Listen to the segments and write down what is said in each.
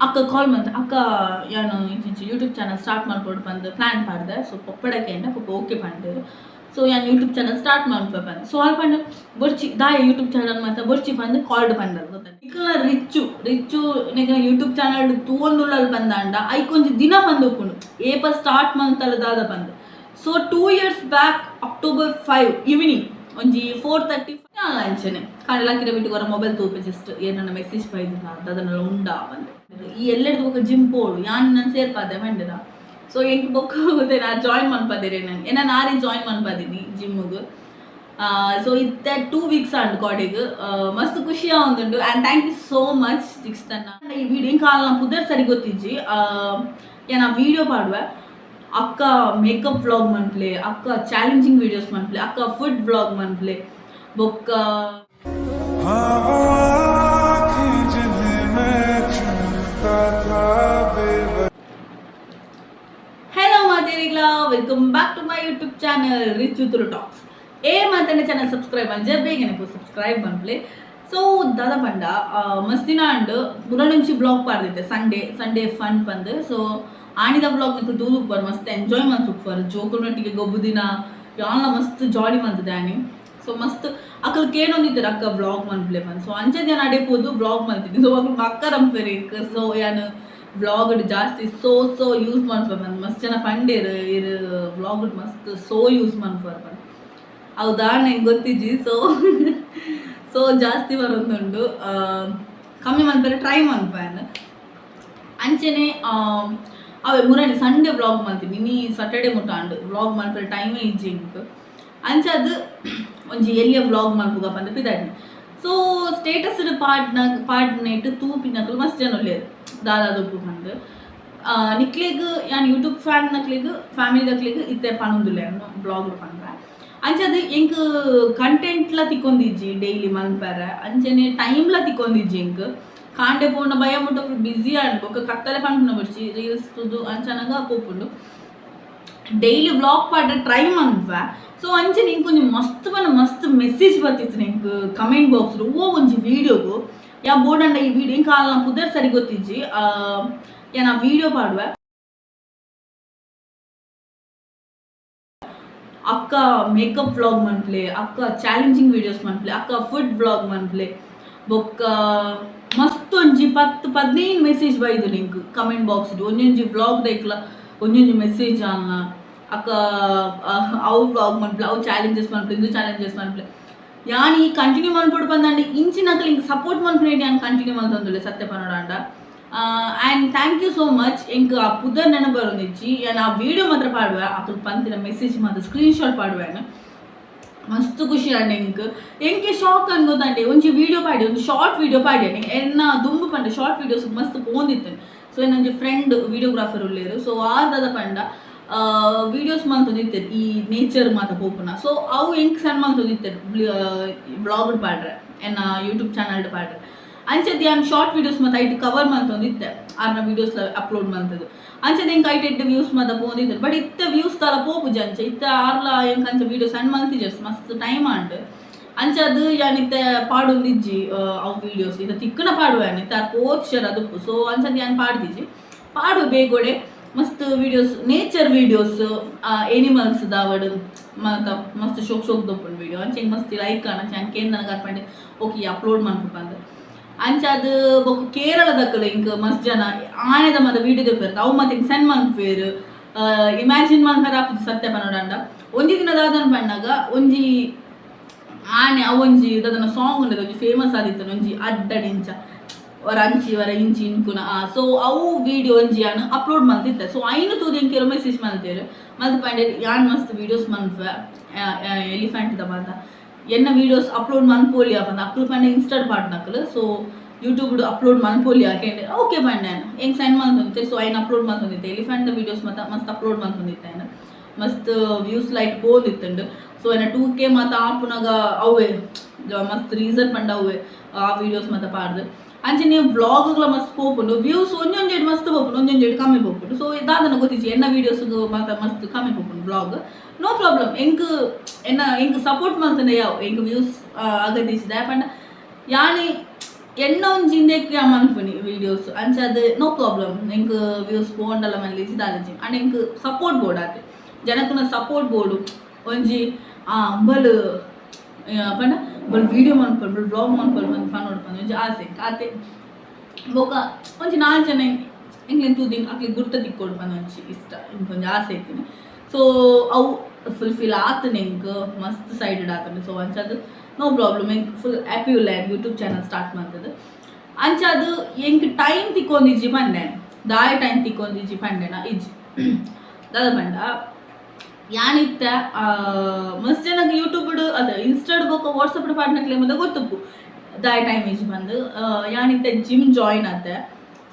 ಅಕ್ಕ ಕಾಲ್ ಮಂತ್ ಅಕ್ಕ ಯಾನು ಇಂಚಿಂಚಿ ಯೂಟ್ಯೂಬ್ ಚಾನಲ್ ಸ್ಟಾರ್ಟ್ ಮಲ್ಪೊಡು ಪಂದ್ ಪ್ಲ್ಯಾನ್ ಪಾಡ್ದೆ. ಸೊ ಪೊಪ್ಪಡಕೇಂಡ ಪೊಪ್ಪ ಓಕೆ ಪಂಡೆರ್. ಸೊ ಯಾನ್ ಯೂಟ್ಯೂಬ್ ಚಾನಲ್ ಸ್ಟಾರ್ಟ್ ಮನ್ಪೆ ಪಂದ್. ಸೊ ಅಲ್ಪ ಪಂಡ ಬೊರ್ಚಿ ದಾಯ ಯೂಟ್ಯೂಬ್ ಚಾನಲ್ ಮಾತ ಬೊರ್ಚಿ ಪಂದ್ ಕಾಲ್ಡ್ ಪಂಡರ್ ಗೊತ್ತ. ನಿಕಲ್ನ ರಿಚ್ಚು ರಿಚ್ಚು ನಿಕಲ್ನ ಯೂಟ್ಯೂಬ್ ಚಾನಲ್ ತೂವೊಂದುಲ್ಲಲ್ ಪಂದಾಂಡ ಐಕೊಂಜಿ ದಿನ ಪಂದ್ ಉಪ್ಪುಂಡು ಏಪ ಸ್ಟಾರ್ಟ್ ಮಂತಲ್ ದಾದ ಪಂದ್. ಸೊ 2 years back October 5 evening ಒಂಜಿ 4:30 ಅಂಚನೆ ಕಾಂಡೆ ಲಕ್ಕಿದ ಬಿಟ್ಟು ಹೊರ ಮೊಬೈಲ್ ತೂಪೆ ಜಸ್ಟ್ ಏನನ್ನ ಮೆಸೇಜ್ ಬೈದಿಲ್ಲ ದಾದನಲ ಉಂಡಾ ಪಂದ್. ಈ ಎಲ್ಲೆಡ್ದು ಬೊಕ ಜಿಮ್ ಪೋಡು ಯಾನ್ ನನ್ ಸೇರ್ಪಾದೆ ಪಂಡೆರ. ಸೊ ಎಂಕ್ ಬೊಕ್ಕ ನಾ ಜಾಯಿನ್ ಮನ್ಪದಿರೆ ನಾನು ಏನ ನಾನೇ ಜಾಯಿನ್ ಮನ್ಪದಿನಿ ಜಿಮ್ಗೆ. ಸೊ ಇತ್ತೆ 2 ವೀಕ್ಸ್ ಆಂಡ್ ಕಾಡಿಗ್. ಮಸ್ತ್ ಖುಷಿ ಆವೊಂದುಂಡು and thank you so much ದಿಕ್ಸ್ತನ್ನ. ಈ ವಿಡಿಯೋ ಎಂಕ್ ಆಲ್ನ ಪುದರ್ ಸರಿ ಗೊತ್ತಿಜ್ಜಿ. ಯಾನ್ ಆ ವಿಡಿಯೋ ಪಾಡುವೆ. ಅಕ್ಕ ಮೇಕಪ್ ವ್ಲಾಗ್ ಮನ್ಪ್ಲೆ, ಅಕ್ಕ ಚಾಲೆಂಜಿಂಗ್ ವೀಡಿಯೋಸ್ ಮನ್ಪ್ಲೆ, ಅಕ್ಕ ಫುಡ್ ವ್ಲಾಗ್ ಮನ್ಪ್ಲೆ, ಬೊಕ್ಕ हाँ, वो आँखें जिन्हें मैं चूमता था बेवजह. ಹಲೋ ಮಾತೇರಿಗ್ಲಾ, welcome back to my YouTube channel rich Tulu tax. ಏ ಮಾತನ್ನ ಚಾನಲ್ ಸಬ್ಸ್ಕ್ರೈಬ್ ಅಂಜೆ ಬೇಗನೆ ಸಬ್ಸ್ಕ್ರೈಬ್ ಮನ್ಪ್ಲೆ. ಸೊ ದಾದ ಪಂಡ ಮಸ್ತ್ ದಿನ ಅಂಡ್ ಮುರನುಂಚಿ ವ್ಲಾಗ್ ಪಾಡ್ದಿತ್ತೆ, ಸಂಡೇ ಸಂಡೇ ಫನ್ ಪಂದ್. ಸೊ ಆಣಿದ ವ್ಲಾಗ್ ನಿಕುಲು ತೂದು ಉಪ್ಪರ್, ಮಸ್ತ್ ಎಂಜಾಯ್ ಮಲ್ತ್ ಉಪ್ಪರ್. ಜೋಕುಲ್ನೊಟ್ಟಿಗೆ ಗೊಬ್ಬು ದಿನ ಯಾನ್ಲ ಮಸ್ತ್ ಜಾಲಿ ಮಲ್ತದೆ ಆನಿ. ಸೊ ಮಸ್ತ್ ಅಕಲ್ ಕೇಳೊಂದಿತ್ತೆರ್ ಅಕ್ಕ ವ್ಲಾಗ್ ಮನ್ಪ್ಲೆ ಪಂದ್. ಸೊ ಅಂಚೆ ಯಾನ್ ಅಡೆ ಪೋದು ವ್ಲಾಗ್ ಮಲ್ತೀನಿ. ಸೊ ಅಕುಲು ಮಕ್ಕರ್ ಅಂಪೆರ್. ಸೊ ಯಾನ್ ವ್ಲಾಗ್ ಜಾಸ್ತಿ ಸೋ ಸೋ ಯೂಸ್ ಮನ್ಪೆ ಪಂದ್ ಮಸ್ತ್ ಜನ ಪಂಡೇರ್, ಇರ್ ವ್ಲಾಗ್ ಮಸ್ತ್ ಸೋ ಯೂಸ್ ಮನ್ಪರ್ ಪಂದ್. ಹೌದಾ, ನಂಗೆ ಗೊತ್ತಿಜ್ಜಿ. ಸೊ ಸೊ ಜಾಸ್ತಿ ಬರೊಂದುಂಡು, ಕಮ್ಮಿ ಮನ್ಪೆರೆ ಟ್ರೈ ಮನ್ಪೆ. ಅಂಚೆನೆ ಅವೆ ಮುರಣಿ ಸಂಡೇ ವ್ಲಾಗ್ ಮಲ್ತೀನಿ. ಇನಿ ಸಟರ್ಡೆ ಮುಟ್ಟ ಅಂಡು ವ್ಲಾಗ್ ಮನ್ಪೆರೆ ಟೈಮೇ ಇಜ್ಜಿ ಎಂಕ್. ಅಂಚ ಅದು ಒಂಜಿ ಎಲ್ಲಿಯ ವ್ಲಾಗ್ ಮಲ್ಪುಗ ಪಂದ್ ಪಿದಾಡ್ನಿ. ಸೊ ಸ್ಟೇಟಸ್ ಪಾಡ್ನ ಪಾಡ್ನೆಟ್ ತೂಪಿನಕುಲು ಮಸ್ತ್ ಜನ ಉಲ್ಲೆರ್ ದಾದ ಉಪ್ಪು ಪಂದ್. ನಿಕ್ಲೆಗ್ ಯಾನ್ ಯೂಟ್ಯೂಬ್ ಫ್ಯಾನ್ ನಕ್ಲೆಗ್, ಫ್ಯಾಮಿಲಿ ದಕ್ಲೆಗ್ ಇತ್ತೆ ಪನೊಂದುಲ್ಲೆ ಬ್ಲಾಗ್ ಪಂಡ್ರೆ. ಅಂಚ ಅದು ಎಂಕ್ ಕಂಟೆಂಟ್ಲ ತಿಕ್ಕೊಂದಿಜ್ಜಿ ಡೈಲಿ ಮನ್ಪೆರೆ. ಅಂಚನೆ ಟೈಮ್ಲ ತಿಕ್ಕೊಂದಿಜ್ಜಿ ಎಂಕ್. ಕಾಂಡೆ ಪೋಂಡ ಬಯ್ಯ ಮುಟ್ಟ ಬ್ಯುಸಿ ಆಂಡ್ ಬೊಕ್ಕ ಕತ್ತಲೆ ಪನ್ಪುನ ಬೊರ್ಚಿ, ರೀಲ್ಸ್ ತೂದು ಅಂಚನಗ ಪೋಪುಂಡು. ಡೈಲಿ ವ್ಲಾಗ್ ಪಾಡ್ರೆ ಟ್ರೈ ಮನ್ಪೆ. ಸೊ ಅಂಚನೆ ಎಂಕ್ ಒಂಜಿ ಮಸ್ತ್ ಪಂಡ ಮಸ್ತ್ ಮೆಸೇಜ್ ಬತ್ತಿತ್ತು ಎಂಕ್ ಕಮೆಂಟ್ ಬಾಕ್ಸ್ ಓ ಒಂಜಿ ವೀಡಿಯೋಗು. ಯಾ ಬೋಡಂಡ ಈ ವಿಡಿಯೋ ಎಂಕ್ ಆಲ್ನ ಪುದರ್ ಸರಿ ಗೊತ್ತಿಜ್ಜಿ. ಯಾನ್ ಆ ವಿಡಿಯೋ ಪಾಡುವೆ. ಅಕ್ಕ ಮೇಕಪ್ ವ್ಲಾಗ್ ಮನ್ಪ್ಲೆ, ಅಕ್ಕ ಚಾಲೆಂಜಿಂಗ್ ವೀಡಿಯೋಸ್ ಮನ್ಪ್ಲೆ, ಅಕ್ಕ ಫುಡ್ ವ್ಲಾಗ್ ಮನ್ಪ್ಲೆ, ಬೊಕ್ಕ ಮಸ್ತ್ ಒಂಜಿ 10 15 ಮೆಸೇಜ್ ಬೈದು ಎಂಕ್ ಕಮೆಂಟ್ ಬಾಕ್ಸ್. ಒಂಜೊಂಜಿ ವ್ಲಾಗ್ ದೈಕ್ಲ ಒಂಜೊಂಜಿ ಮೆಸೇಜ್ ಆಲ್ನ, ಅಕ್ಕ ಅವು ವ್ಲಾಗ್ ಮನ್ಪ್ಲೆ, ಅವು ಚಾಲೆಂಜಸ್ ಮನ್ಪ್ಲೆ, ಇಂದು ಚಾಲೆಂಜಸ್ ಮನ್ಪ್ಲೆ. ಯಾನ್ ಈ ಕಂಟಿನ್ಯೂ ಮನ್ಪೊಡು ಪಂದಂಡ ಇಂಚಿನಕಲ್ ಇಂಕ್ ಸಪೋರ್ಟ್ ಮನ್ಪುನೇಟ್ ಯಾನ್ ಕಂಟಿನ್ಯೂ ಮಲ್ತೊಂದುಲ್ಲೆ ಸತ್ಯ ಪನೊಡಾಂಡ. And thank you so much. ಎಂಕ್ ಆ ಪುದರ್ ನೆನಪು ಬರೊಂದಿಜ್ಜಿ. ಯಾನ್ ಆ ವಿಡಿಯೋ ಮಾತ್ರ ಪಾಡುವೆ. ಅಕುಲು ಪಂತಿನ ಮೆಸೇಜ್ ಮಾತ್ರ ಸ್ಕ್ರೀನ್ ಶಾಟ್ ಪಾಡುವೆ. ಮಸ್ತ್ ಖುಷಿ ಆಂಡ್ ಎಂಕ್. ಎಂಕೆ ಶಾಕ್ ಅನ್ ಗೊತ್ತಂಡೆ, ಒಂಜಿ ವಿಡಿಯೋ ಪಾಡಿ, ಒಂಜಿ ಶಾರ್ಟ್ ವಿಡಿಯೋ ಪಾಡಿ. ಎನ್ನ ದುಂಬು ಪಂಡ ಶಾರ್ಟ್ ವಿಡಿಯೋಸ್ ಮಸ್ತ್ ಪೋಂದಿತ್ತು. ಸೊ ಒಂಜಿ ಫ್ರೆಂಡ್ ವಿಡಿಯೋಗ್ರಾಫರ್ ಉಲ್ಲೇರು. ಸೊ ಆರ್ದದ ಪಂಡ ವಿಡಿಯೋಸ್ ಮಲ್ತೊಂದಿತ್ತೆರ್ ಈ ನೇಚರ್ ಮಾತ ಪೋಪುನ. ಸೊ ಅವು ಎಂಕ್ ಸೆಂಡ್ ಮಲ್ತೊಂದಿತ್ತೆರ್ ವ್ಲಾಗ್ ಪಾಡ್ರೆ, ಎನ್ನ ಯೂಟ್ಯೂಬ್ ಚಾನಲ್ ಪಾಡ್ರೆ. ಅಂಚದ ಯಾನ್ ಶಾರ್ಟ್ ವಿಡಿಯೋಸ್ ಮಾತ ಐಟ್ ಕವರ್ ಮಲ್ತೊಂದಿತ್ತೆ, ಆರ್ನ ವಿಡಿಯೋಸ್ ಅಪ್ಲೋಡ್ ಮಲ್ತದು. ಅಂಚದ ಎಂಕ್ ಐಟ್ ಎಡ್ಡೆ ವ್ಯೂಸ್ ಮಾತ ಪೋಂದಿತ್ತೆ. ಬಟ್ ಇತ್ತೆ ವ್ಯೂಸ್ ದಾಲ ಪೋಪುಜಿ. ಅಂಚ ಇತ್ತೆ ಆರ್ಲ ಎಂಕ್ ಅಂಚ ವಿಡಿಯೋ ಸೆಂಡ್ ಮಲ್ತಿಜೆರ್, ಮಸ್ತ್ ಟೈಮ್ ಆಂಡ್. ಅಂಚ ಅದು ಯಾನ್ ಇತ್ತೆ ಪಾಡೊಂದಿಜ್ಜಿ ಅವು ವಿಡಿಯೋಸ್. ಇತ್ತೆ ತಿಕ್ಕುನ ಪಾಡುವೆ. ಇತ್ತೆ ಆರ್ ಪೋತ್ಶರ್ ಅದುಪ್ಪು. ಸೊ ಅಂಚದ ಯಾನ್ ಪಾಡ್ದಿಜ್ಜಿ. ಪಾಡು ಬೇಗೋಡೆ ಮಸ್ತ್ ವಿಡಿಯೋಸ್, ನೇಚರ್ ವಿಡಿಯೋಸ್, ಎನಿಮಲ್ಸ್ ದಾವಡ್ ಮಾತ ಮಸ್ತ್ ಶೋಕ್ ಶೋಕ್ ದೊಪ್ಪುಂಡು ವಿಡಿಯೋ. ಅಂಚ ಎಂಕ್ ಮಸ್ತ್ ಲೈಕ್ ಆಂಡ್. ಅಂಚ ಕೇಂದನ ಕರ್ಪಂಡೆ ಓಕೆ ಅಪ್ಲೋಡ್ ಮನ್ಪು ಪಂದ್. ಅಂಚ ಅದು ಬೊಕ್ಕ ಕೇರಳದಕುಲು ಎಂಕ್ ಮಸ್ತ್ ಜನ ಆನೆದ ಮಾತ ವಿಡಿಯೋ ದೆಪ್ಪೆರ್, ಅವು ಮಾತ ಎಂಕ್ ಸೆಂಡ್ ಮನ್ಪುವೆರ್. ಇಮ್ಯಾಜಿನ್ ಮನ್ಪೆರೆ ಆಪುಜಿ ಸತ್ಯ ಪನೊಡಾಂಡ. ಒಂಜಿ ದಿನ ದಾದನ ಪಣ್ಣಾಗ ಒಂಜಿ ಆನೆ ಅವೊಂಜಿ ದಾದನ ಸಾಂಗ್ ಉಂಡದ, ಒಂಜಿ ಫೇಮಸ್ ಆದಿತ್ತು ಒಂಜಿ ಅಡ್ಡಡಿಂಚ ವರ ಅಂಚಿ ವರ ಇಂಚಿ ಇನ್ಕುನ. ಸೊ ಅವು ವಿಡಿಯೋ ಒಂಜಿ ಯಾನ್ ಅಪ್ಲೋಡ್ ಮಲ್ತಿತ್ತೆ. ಸೊ ಐನು ತೂದು ಎಂಕ್ ಏರೋ ಮೆಸೇಜ್ ಮಲ್ತೇರು. ಮಲ್ತ್ ಪಂಡೆರ್ ಯಾನ್ ಮಸ್ತ್ ವೀಡಿಯೋಸ್ ಮನ್ಪುವೆ ಎಲಿಫೆಂಟ್ ದ ಮಾತ, ಎನ್ನ ವೀಡಿಯೋಸ್ ಅಪ್ಲೋಡ್ ಮನ್ಪೋಲಿ ಪಂದ್. ಅಕ್ಲು ಪಂಡ ಇನ್ಸ್ಟಾಡ್ ಪಾಡ್ನಕ್ಲು. ಸೊ ಯೂಟ್ಯೂಬ್ ಅಪ್ಲೋಡ್ ಮನ್ಪೋಲಿ ಕೇಂಡೆ. ಓಕೆ ಪಂಡೆ. ಎಂಕ್ ಸೆಂಡ್ ಮಲ್ತೊಂದಿತ್ತೆ. ಸೊ ಐನ್ ಅಪ್ಲೋಡ್ ಮಲ್ತೊಂದಿತ್ತೆ. ಎಲಿಫೆಂಟ್ the videos ಮಾತ ಮಸ್ತ್ ಅಪ್ಲೋಡ್ ಮಲ್ತೊಂದಿತ್ತೆ. ಐನ್ ಮಸ್ತ್ ವ್ಯೂಸ್ ಲೈಟ್ ಪೋಂದಿತ್ತುಂಡು. ಸೊ ಏನ 2K ಮಾತ ಆಪುನಗ ಅವೇ ಮಸ್ತ್ ರೀಸನ್ ಪಂಡ ಅವೇ ಆ ವೀಡಿಯೋಸ್ ಮಾತ ಪಾಡ್ದು. ಅಂಚನೆ ವ್ಲಾಗ್ಗಳ ಮಸ್ತ್ ಪೋಪುಂಡು ವ್ಯೂಸ್. ಒಂಜೊಂಜೆಡ್ ಮಸ್ತ್ ಪೋಪುಂಡು, ಒಂಜೊಂಜೆಡ್ ಕಮ್ಮಿ ಪೋಪುಂಡು. ಸೊ ದಾದನ ಗೊತ್ತಿಜ್ಜಿ, ಎನ್ನ ವೀಡಿಯೋಸ್ ಮಾತ ಮಸ್ತ್ ಕಮ್ಮಿ ಪೋಪುಂಡು ವ್ಲಾಗ್. No problem. ಎಂಕ್ ಎನ್ನ ಎಂಕ್ ಸಪೋರ್ಟ್ ಮಲ್ತಂಡ ಯಾವ್ ಎಂಕ್ ವ್ಯೂಸ್ ಅಗತ್ಯ. ಪಂಡ ಯಾನಿ ಎಣ್ಣ ಒಂಜಿ ಇಂದೆಕ್ ಮನ್ಪುನಿ ವೀಡಿಯೋಸ್ ಅಂಚ ಅದು ನೋ ಪ್ರಾಬ್ಲಮ್ ಎಂಕ್ ವ್ಯೂಸ್ ಪೋಂಡಲ ಮನ್ಲಿಜಿ ದಾಲಜಿ ಅಂಡ್ ಎಂಕ್ ಸಪೋರ್ಟ್ ಬೋರ್ಡ್ ಆತೆ ಜನಕುನ ಸಪೋರ್ಟ್ ಬೋರ್ಡು ಒಂಜಿ ಆ ಅಂಬಲ್ ಪಂಡ ಬಲ್ ವೀಡಿಯೋ ಮನ್ಪೊಡು ಬಲ್ ವ್ಲಾಗ್ ಮನ್ಪೊಡು ಪಂದ್ ಪನೊಡು ಪಂದ್ ಒಂಜಿ ಆಸೆ ಆತೆ ಬೊಕ ಒಂಜಿ ನಾಲ್ ಜನ ಎಂಕ್ಲೆನ್ ತೂದು ಅಕ್ಲೆಗ್ ಗುರ್ತ ತಿಕ್ಕೊಡು ಪಂದ್ ಒಂಜಿ ಇಷ್ಟ ಇಂಕ್ ಒಂಜಿ ಆಸೆ ಇತ್ತಿನಿ ಸೊ ಅವು ಫುಲ್ಫಿಲ್ ಆತನೆ ಎಂಕ್ ಮಸ್ತ್ ಸೈಡೆಡ್ ಆತನೆ ಸೊ ಅಂಚಾದ್ ನೋ ಪ್ರಾಬ್ಲಮ್ ಎಂಕ್ ಫುಲ್ ಹ್ಯಾಪಿ ಉಲ್ಲ ಯೂಟ್ಯೂಬ್ ಚಾನಲ್ ಸ್ಟಾರ್ಟ್ ಮಲ್ತದು ಅಂಚಾದ್ ಎಂಕ್ ಟೈಮ್ ತಿಕ್ಕೊಂದಿಜ್ಜಿ ಪಂಡೆ ದಾಯ ಟೈಮ್ ತಿಕ್ಕೊಂದಿಜ್ಜಿ ಪಂಡೆನ ಇಜ್ಜಿ ದಾದ ಪಂಡ ಯಾನಿತ್ತ ಮಸ್ತ್ ಜನಕ್ ಯೂಟ್ಯೂಬ್ ಅದ ಇನ್ಸ್ಟಾಡ್ ಬೊಕ ವಾಟ್ಸಪ್ ಪಾಡ್ನಕ್ಲೆ ಮದ ಗೊತ್ತುಪ್ಪು ದಾಯ ಟೈಮ್ ಇಜ್ಜಿ ಪಂದ್ ಯಾನಿತ್ತ ಜಿಮ್ ಜಾಯಿನ್ ಆತೆ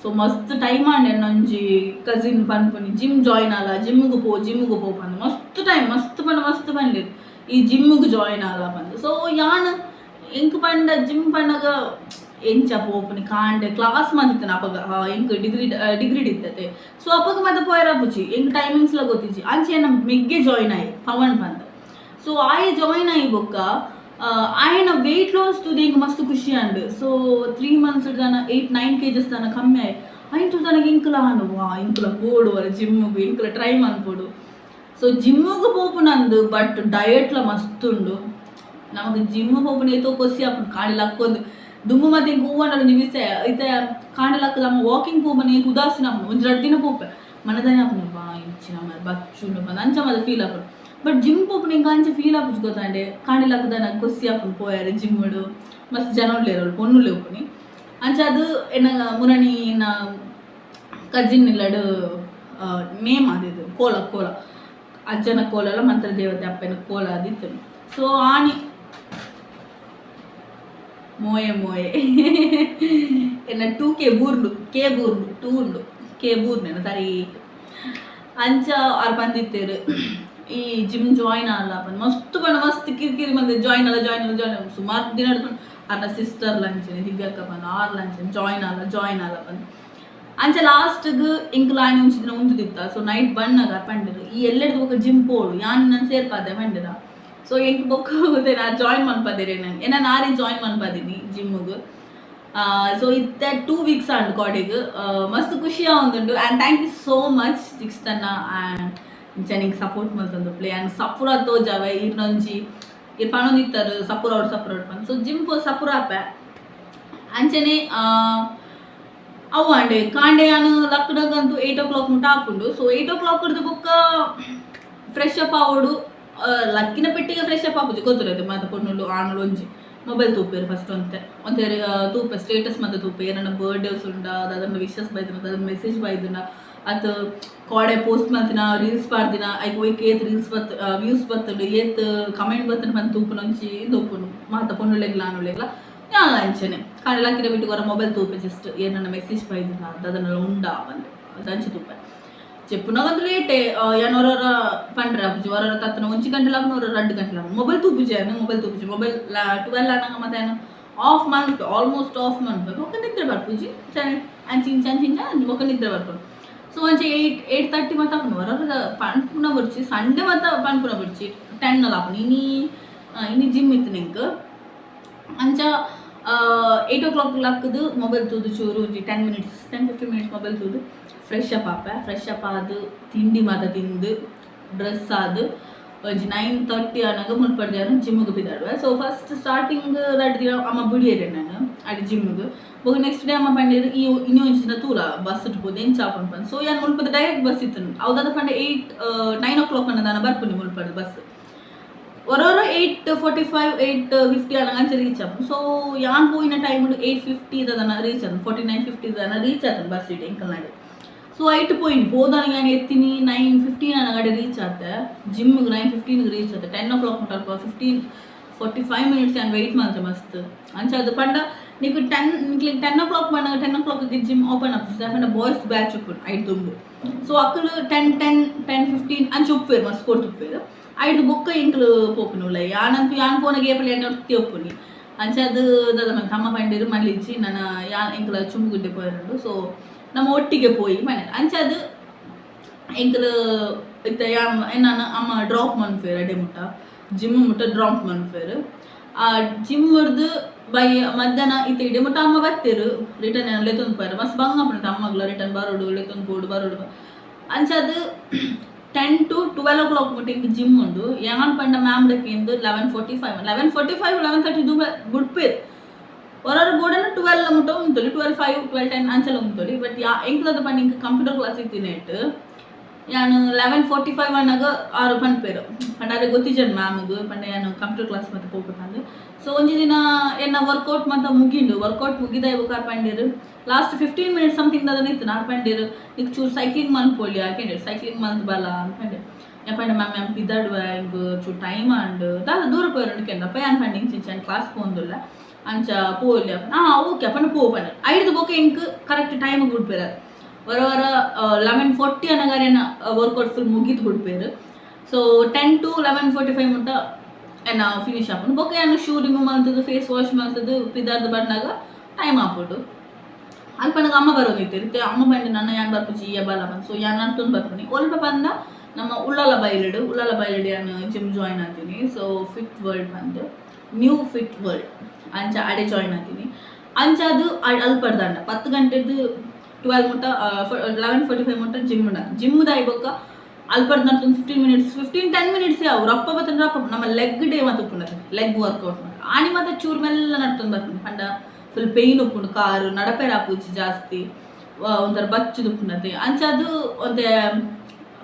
ಸೊ ಮಸ್ತ್ ಟೈಮ್ ಆಂಡ್ ಎನ್ನೊಂಜಿ ಕಸಿನ್ ಪನ್ಪುನಿ ಜಿಮ್ ಜಾಯಿನ್ ಆಲ ಜಿಮ್ಗೆ ಪೋ ಜಿಮ್ಗೆ ಪೋ ಪಂದ್ ಮಸ್ತ್ ಟೈಮ್ ಮಸ್ತ್ ಪಂಡ ಮಸ್ತ್ ಪಂಡಿರ್ ಈ ಜಿಮ್ಗೆ ಜಾಯಿನ್ ಆಲ ಪಂದ್ ಸೊ ಯಾನ್ ಎಂಕ್ ಪಂಡ ಜಿಮ್ ಪಂಡಗ ಎಂಚ ಪೋಪುನಿ ಕಾಂಡೆ ಕ್ಲಾಸ್ ಮಂತಿತ್ತನ ಅಪಗ ಎಂಕ್ ಡಿಗ್ರಿ ಡಿಗ್ರಿ ಇತ್ತತೆ ಸೊ ಅಪಗ ಮತ್ತೆ ಪೋಯರ ಪುಚಿ ಎಂಕ್ ಟೈಮಿಂಗ್ಸ್ ಲ ಗೊತ್ತಿಜ್ಜಿ ಅಂಚೆ ಎನ್ನ ಮೆಗ್ಗೆ ಜಾಯಿನ್ ಆಯಿ ಪವನ್ ಪಂದ್ ಸೊ ಆಯೆ ಜಾಯಿನ್ ಆಯಿ ಬೊಕ್ಕ ಆಯನ ವೆಯ್ಟ್ ಲಾಸ್ ತೂದು ಎಂಕ್ ಮಸ್ತ್ ಖುಷಿ and so 3 months ದಾನ 8-9 kgs ದಾನ ಕಮ್ಮಿ ಆಯ್ ಆಯ್ತು ತನಗೆ ಇಂಕುಲ ಆಂಡ್ ವಾ ಇಂಕುಲ ಪೋಡು ವರ ಜಿಮ್ಗೆ ಇಂಕುಲ ಟ್ರೈ ಮನ್ಪೊಡು ಸೊ ಜಿಮ್ಗೆ ಪೋಪುನಂದು ಬಟ್ ಡಯಟ್ಲ ಮಸ್ತ್ ಉಂಡು ನಮಕ್ ಜಿಮ್ ಪೋಪುನ ಏತೋ ಕೊಸಿ ಆಪುಂಡು ಕಾಂಡೆ ಲಕ್ಕೊಂದು ದುಂಬು ಮತ್ತೆ ಇಂಕ್ ಹೂವಂಡಲ ಒಂಜಿ ವಿಸಯ ಇತ್ತೆ ಕಾಂಡೆ ಲಕ್ಕದ ಅಮ್ಮ ವಾಕಿಂಗ್ ಪೋಪುನ ಎಂಕ್ ಉದಾಸೀನ ಆಪುಂಡು ಒಂಜಿ ರಡ್ಡ್ ದಿನ ಪೋಪೆ ಮನದನೆ ಆಪುಂಡು ವಾ ಇಂಚಿನ ಬಚ್ಚುಂಡು ಪಂದ್ ಅಂಚ ಮಾತ ಫೀಲ್ ಆಪುಂಡು ಬಟ್ ಜಿಮ್ ಪೋಪುನ ಎಂಕ್ ಅಂಚ ಫೀಲ್ ಆಪುಜಿ ಗೊತ್ತಾಂಡೆ ಕಾಂಡೆ ಲಕ್ಕದ ಕೊಸಿ ಆಪುಂಡು ಪೋಯರೆ ಜಿಮ್ಡು ಮಸ್ತ್ ಜನ ಉಲ್ಲೇರು ಅವ್ಲು ಪೊಣ್ಣುಲೆ ಉಪ್ಪುನಿ ಅಂಚ ಅದು ಎನ್ನ ಮುರಣಿ ಎನ್ನ ಕಜಿನ್ ಇಲ್ಲಡು ನೇಮ್ ಅದಿದು ಕೋಲ ಕೋಲ ಅಜ್ಜನ ಕೋಲಲ ಮಂತ್ರ ದೇವತೆ ಅಪ್ಪನ ಕೋಲ ಅದಿತ್ತು ಸೊ ಆನಿ ಮೋಯೆ ಮೋಯೆ ಎನ್ನ 2K ಬೂರ್ಂಡು ಕೆ ಬೂರ್ಂಡು 2 ಉಂಡು ಕೆ ಬೂರ್ಂಡು ತರಿ ಅಂಚ ಆರ್ ಬಂದಿತ್ತೇರು ಈ ಜಿಮ್ ಜಾಯಿನ್ ಆಲ್ಲ ಪಂದ್ ಮಸ್ತ್ ಪಂಡ ಮಸ್ತ್ ಕಿರಿಕಿರಿ ಬಂದು ಜಾಯಿನ್ ಅಲ್ಲ ಜಾಯಿನ್ ಅಲ್ಲ ಜಾಯಿನ್ ಸುಮಾರು ದಿನ ಹಿಡ್ಕೊಂಡು ಆರ್ನ ಸಿಸ್ಟರ್ ಲಂಚನೆ ದಿವ್ಯಕ್ಕ ಪಂದ್ ಆರ್ ಲಂಚನೆ ಜಾಯಿನ್ ಅಲ್ಲ ಜಾಯಿನ್ ಅಲ್ಲ ಪಂದ್ ಅಂಚ ಲಾಸ್ಟ್ಗ್ ಇಂಕ್ ಆಯ್ನ ಒಂಜಿ ದಿನ ಉಂತುದಿತ್ತ ಸೊ ನೈಟ್ ಬಣ್ಣಗ ಪಂಡಿರು ಈ ಎಲ್ಲೆಡ್ದು ಬೊಕ ಜಿಮ್ ಪೋಡು ಯಾನ್ ನನ್ ಸೇರ್ಪಾದೆ ಪಂಡಿರ ಸೊ ಎಂಕ್ ಬೊಕ್ಕ ನಾ ಜಾಯಿನ್ ಮನ್ಪದಿರಿ ನಾನು ಏನ ನಾನೇ ಜಾಯಿನ್ ಮನ್ಪದಿನಿ ಜಿಮ್ಗೆ ಸೊ ಇತ್ತೆ 2 ವೀಕ್ಸ್ ಆಂಡ್ ಕಾಡಿಗ್ ಮಸ್ತ್ ಖುಷಿ ಆವೊಂದುಂಡು and thank you so much ದಿಕ್ಸ್ತನ್ನ ಆ್ಯಂಡ್ ಇಂಚ ಸಪೋರ್ಟ್ ಮಲ್ತೊಂದು ಪ್ಲೇ ಆ್ಯಂಡ್ ಸಪುರ ತೋಜಾವೆ ಇರ್ನೊಂಜಿ ಇರ್ ಪನೊಂದಿತ್ತರು ಸಪುರ ಅವಡು ಸಪುರ ಅವಡು ಪಂದ್ ಸೊ ಜಿಮ್ ಪೋ ಸಪುರ ಆಪೆ ಅಂಚನೆ ಅವು ಅಂಡೆ ಕಾಂಡೆ ಯಾನು ಲಕ್ಕಡಗಂತೂ 8 o'clock ಮುಟ ಆಪುಂಡು ಸೊ 8 o'clock ಹಿಡ್ದು ಬೊಕ್ಕ ಫ್ರೆಶ್ ಅಪ್ ಆವೊಡು ಲಕ್ಕಿನ ಪೆಟ್ಟಿಗೆ ಫ್ರೆಶ್ ಅಪ್ ಆಪುಜಿ ಗೊತ್ತಿರತ್ತೆ ಮಾತ ಪೊಣ್ಣುಲು ಆಣುಲು ಒಂಜಿ ಮೊಬೈಲ್ ತೂಪೇರು ಫಸ್ಟ್ ಒಂತೆ ಒಂತೆ ತೂಪೆ ಸ್ಟೇಟಸ್ ಮತ್ತೆ ತೂಪೆ ಏನನ್ನ ಬರ್ಡೇಸ್ ಉಂಡ ಅದನ್ನ ವಿಶಸ್ ಬೈದಿನ ಅದನ್ನ ಮೆಸೇಜ್ ಬೈದಿನ ಅತ್ ಕೋಡೆ ಪೋಸ್ಟ್ ಮಲ್ತಿನ ರೀಲ್ಸ್ ಪಾಡ್ದಿನ ಐಕ್ ಒಯ್ಕ್ ಏತ್ ರೀಲ್ಸ್ ಬತ್ ವ್ಯೂಸ್ ಬತ್ತುಂಡು ಏತ್ ಕಮೆಂಟ್ ಬತ್ತುಂಡು ಪಂದ್ ತೂಪುನ ಒಂಜಿ ತೂಪುನು ಮಾತ ಪೊಣ್ಣುಲೆಗ್ಲ ಆಣುಲೆಗ್ಲ ಯಾನ್ ಅಂಚನೆ ಕಾಂಡೆ ಲಕ್ಕಿನ ಬಿಟ್ಟು ಹೊರ ಮೊಬೈಲ್ ತೂಪೆ ಜಸ್ಟ್ ಏನನ್ನ ಮೆಸೇಜ್ ಬೈದಿನ ಅದನ್ನೆಲ್ಲ ಉಂಡ ಬಂದು ಅದಂಚೆ ತೂಪೆ ಚೆಪ್ಪುನಗಂತ ಲೇಟೆ ಯಾನ್ ಒರೊರ ಪಂಡ್ರೆ ಆಪುಜಿ ಒರೊರ ತತ್ತನ ಒಂಜಿ ಗಂಟೆ ಲಾಪುನ ಒರೊರ 2 ಗಂಟೆ ಲಾಪುನ ಮೊಬೈಲ್ ತೂಪುಜಿ ಯಾನ್ ಮೊಬೈಲ್ ತೂಪುಜಿ ಮೊಬೈಲ್ 12 ಆನಗ ಮತ್ತೆ ಯಾನ್ ಆಫ್ ಮನ್ಪೆ ಆಲ್ಮೋಸ್ಟ್ ಆಫ್ ಮನ್ಪೆ ಬೊಕ ನಿದ್ರೆ ಬರ್ಪುಜಿ ಅಂಚಿ ಇಂಚ ಅಂಚಿ ಇಂಚ ಬೊಕ ನಿದ್ರೆ ಬರ್ಪುಂಡು ಸೊ ಒಂಜಿ 8-8:30 ಮಾತ ಆಪುಂಡು ಒರೊರ ಪನ್ಪುನ ಬೊರ್ಚಿ ಸಂಡೆ ಮಾತ ಪನ್ಪುನ ಬೊರ್ಚಿ 10 ಲಾಪುಂಡು ಇನಿ ಇನಿ ಜಿಮ್ ಇತ್ತು ಎಂಕ್ ಅಂಚ 8 o'clock ಲಕ್ಕದು ಮೊಬೈಲ್ ತೂದು ಚೂರು ಒಂಜಿ 10 minutes 10-15 minutes mobile ತೂದು ಫ್ರೆಶ್ ಅಪ್ ಆಪೆ ಫ್ರೆಶ್ ಅಪ್ ಆದ್ ತಿಂಡಿ ಮಾತ ತಿಂದು ಡ್ರೆಸ್ ಆದ್ ಒಂಜಿ 9:30 ಆನಗ ಮುಲ್ಪಡ್ದು ಜಿಮ್ಗೆ ಪಿದಾಡುವೆ ಸೊ ಫಸ್ಟ್ ಸ್ಟಾರ್ಟಿಂಗ್ ರಡ್ಡ್ ದಿನ ಅಮ್ಮ ಬುಡಿಯೆರೆ ನಾನು ಅಡೆ ಜಿಮ್ಗೆ ಬೊಕ ನೆಕ್ಸ್ಟ್ ಡೇ ಅಮ್ಮ ಪಂಡೇರು ಈ ಇನಿ ಒಂಜಿ ದಿನ ತೂಲ ಬಸ್ ಪೋದು ಎಂಚ ಆಪುಂಡು ಪಂದ್ ಸೊ ಯಾನ್ ಮುಲ್ಪದ ಡೈರೆಕ್ಟ್ ಬಸ್ ಇತ್ತು ಅವು ಪಂಡ 8-9 o'clock ದಾನ ಬರ್ಪುನಿ ಮುಲ್ಪದ ಬಸ್ ಒರೊರ 8:45 8:50 ಆನಗ ಅಂಚ ರೀಚ್ ಆಪುಂಡು ಸೊ ಯಾನ್ ಪೋಯಿನ ಟೈಮ್ 8:50 ದಾನ ರೀಚ್ ಆತುಂಡು 49:50 ದಾನ ರೀಚ್ ಆತುಂಡು ಬಸ್ ಇಡೆ ಎಂಕಲ್ನಾಡೆ ಸೊ ಐಟ್ ಪೋಯಿನಿ ಪೋದಾನ ಯಾನ್ ಎತ್ತಿನಿ 9:15 ಆನಗ ರೀಚ್ ಆತೆ ಜಿಮ್ಗೆ 9:15 ರೀಚ್ ಆತೆ 10 o'clock ಮುಟ ಅಲ್ಪ 15-45 ಮಿನಿಟ್ಸ್ ಯಾನ್ ವೆಯ್ಟ್ ಮಲ್ತೆ ಮಸ್ತ್ ಅಂಚ ಅದು ಪಂಡ ನಿಕ್ 10 10 o'clock ಪಂಡ 10 o'clock gym open ಆಪುಜಿ ಪಂಡ ಬಾಯ್ಸ್ ಬ್ಯಾಚ್ ಉಪ್ಪುಂಡು ಐಟ್ ದುಂಬು ಸೊ ಅಕುಲು 10, 10, 10:15 ಅಂಚ ಉಪ್ಪುವೆರ್ ಮಸ್ತ್ ಪೊರ್ತು ಉಪ್ಪುವೆರ್ ಐಡ್ದ್ ಬೊಕ್ಕ ಎಂಕುಲು ಪೋಪುನು ಉಲಯಿ ಯಾನಂತೂ ಯಾನ್ ಪೋನಗ ಏಪಲ ಎಣ್ಣೆ ಒರ್ತಿ ಉಪ್ಪುನಿ ಅಂಚ ಅದು ದಾದ ಮಲ್ತೆ ಅಮ್ಮ ಪಂಡೆರ್ ಮಲ್ಲಿಜ್ಜಿ ನನ ಯಾನ್ ಎಂಕುಲ ಚುಂಬುಗುಡ್ಡೆ ಪೋಯೆರುಂಡು ಸೊ ನಮ್ಮ ಒಟ್ಟಿಗೆ ಪೋಯಿ ಮನೆ ಅಂಚ ಅದು ಎಂಕುಲು ಇತ್ತೆ ಯಾನ್ ಎನ್ನನ ಅಮ್ಮ ಡ್ರಾಪ್ ಮನ್ಪುವೆರ್ ಅಡೆ ಮುಟ್ಟ ಜಿಮ್ ಮುಟ್ಟ ಡ್ರಾಪ್ ಮನ್ಪುವೆರ್ ಆ ಜಿಮ್ ಡ್ದು ಬೈ ಮಧ್ಯಾಹ್ನ ಇತ್ತೆ ಇಡೆ ಮುಟ್ಟ ಅಮ್ಮ ಬತ್ತೆರ್ ರಿಟರ್ನ್ ಏನ್ ಲೆತ್ತೊಂದು ಪೋಯೆರ್ ಮಸ್ತ್ ಬಂಗ ಆಪುಂಡು ಅಮ್ಮಗ್ಲ ರಿಟರ್ನ್ ಬರೋಡು ಲೆತ್ತೊಂದು ಪೋಡು ಬರೋಡು ಅಂಚಾದ್ 10 ಟು 12 ಓ ಕ್ಲಾಕ್ ಮುಟ್ಟ ಎಂಕ್ ಜಿಮ್ ಉಂಡು ಯಾನ್ ಪಂಡ ಮ್ಯಾಮ್ ಡಕ್ಕಿಂದು 11:45 11:45 11:30 ದುಂಬ ಬುಡ್ಪೆರ್ ಒರೊರ ಬೋಡನ 12 ಮುಟ್ಟ ಉಂತೊಲಿ 12:05 12:10 ಅಂಚಲ ಉಂತೊಲಿ ಬಟ್ ಯಾ ಎಂಕ್ಲದ ಪಂಡ ಎಂಕ್ ಕಂಪ್ಯೂಟರ್ ಕ್ಲಾಸ್ ಇತ್ತಿನೇಟ್ ಯಾನ್ 11:45 ಅನ್ನಾಗ ಆರು ಪನ್ಪೆರ್ ಪಂಡ ಅರೆಗ್ ಗೊತ್ತಿಜ್ಜಂಡ್ ಮ್ಯಾಮ್ಗ್ ಪಂಡ ಯಾನ್ ಕಂಪ್ಯೂಟರ್ ಕ್ಲಾಸ್ ಮಾತ ಪೋಪೆ ಪಂದ್ ಸೊ ಒಂಜಿ ದಿನ ಎನ್ನ ವರ್ಕೌಟ್ ಮಾತ ಮುಗಿಂಡು ವರ್ಕೌಟ್ ಮುಗಿದಾಯಿ ಬೊಕ ಆರ್ ಪಂಡೆರ್ ಲಾಸ್ಟ್ 15 ಮಿನಿಟ್ಸ್ ಸಮಥಿಂಗ್ ದಾದನ ಇತ್ತ್ಂಡ್ ಆರ್ ಪಂಡೆರ್ ನಿಕ್ಕ್ ಚೂರು ಸೈಕ್ಲಿಂಗ್ ಮನ್ಪೊಲಿಯಾ ಕೇಂಡೆರ್ ಸೈಕ್ಲಿಂಗ್ ಮಲ್ತ್ ಬಲ ಅಂದ್ ಪಂಡೆರ್ ಯಾನ್ ಪಂಡೆ ಮ್ಯಾಮ್ ಯಾನ್ ಪಿದಾಡುವೆ ಎಂಕ್ ಚೂರು ಟೈಮ್ ಆಂಡ್ ದಾದ ದೂರ ಪೋಯೆರ್ ಕೇಂಡ ಅಪ್ಪ ಯಾನ್ ಪಂಡೆ ಇಂಚ ಇಂಚ ಯಾನ್ ಕ್ಲಾಸ್ ಪೋವೊಂದುಲ್ಲೆ ಅಂಚ ಪೋವೊಲಿಯಾ ಹಾ ಓಕೆ ಪಂಡ ಪೋ ಪಂಡೆರ್ ಐಡ್ದ್ ಬೊಕ ಎಂಕ್ ಕರೆಕ್ಟ್ ಟೈಮ್ ಗ್ ಬುಡ್ಪೆರ್ ಆರ್ ಒರ ಒರ 11:40 ಅನಗ ಅರೆನ ವರ್ಕೌಟ್ ಫುಲ್ ಮುಗಿತ್ ಬುಡ್ಪೆರ್ ಸೊ 10 ಟು 11:45 ಮುಟ್ಟ ಎನ್ನ ಫಿನಿಶ್ ಆಪುಂಡು ಬೊಕ ಯಾನ್ ಶೂ ರಿಮೂವ್ ಮಲ್ತುದು ಫೇಸ್ ವಾಶ್ ಮಲ್ತುದು ಪಿದಾಡ್ದ್ ಬನ್ನಗ ಟೈಮ್ ಆಪುಂಡು ಅಲ್ಪ ನನಗ ಅಮ್ಮ ಬರೋದಿತ್ತೆರ್ ಇತ್ತೆ ಅಮ್ಮ ಪಂಡೆ ನನ ಯಾನ್ ಬರ್ಪುಜಿ ಈಯೆ ಬಲ ಪಂದ್ ಸೊ ಯಾನ್ ನಡ್ತೊಂದು ಬರ್ಪುನಿ ಒಲ್ಪ ಪಂಡ ನಮ್ಮ ಉಳ್ಳಾಲ ಬೈಲಡ್ ಉಳ್ಳಾಲ ಬೈಲಡ್ ಯಾನ್ ಜಿಮ್ ಜಾಯಿನ್ ಆತಿನಿ ಸೊ ಫಿಟ್ ವರ್ಲ್ಡ್ ಪಂದ್ ನ್ಯೂ ಫಿಟ್ ವರ್ಲ್ಡ್ ಅಂಚ ಅಡೆ ಜಾಯಿನ್ ಆತಿನಿ ಅಂಚಾದ್ ಅಲ್ಪಡ್ದಾಂಡ ಪತ್ತ್ ಗಂಟೆಡ್ದ್ 12 ಮುಟ್ಟ 11:45 ಮುಟ್ಟ ಜಿಮ್ ಉಂಡ ಜಿಮ್ ದಾಯಿ ಬೊಕ್ಕ ಅಲ್ಪಡ್ದ್ ನಡ್ತೊಂದು 15 ಮಿನಿಟ್ಸ್ 15 10 ಮಿನಿಟ್ಸ್ ಅವು ರಪ್ಪ ಬತ್ತಂಡ ರಪ್ಪ ನಮ್ಮ ಲೆಗ್ ಡೇ ಮಾತ ಉಪ್ಪುಂಡು ಲೆಗ್ ವರ್ಕೌಟ್ ಮಾತ ಆನಿ ಮಾತ ಚೂರು ಮೆಲ್ಲ ನಡ್ತೊಂದು ಬರ್ಪುಂಡು ಪಂಡ ಫುಲ್ ಪೇಯ್ನ್ ಉಪ್ಪುಂಡು ಕಾರ್ ನಡಪೆರೆ ಆಪುಜಿ ಜಾಸ್ತಿ ಒಂಥರ ಬಚ್ಚುದು ಉಪ್ಪುಂಡತೆ ಅಂಚಾದ್ ಒಂತೆ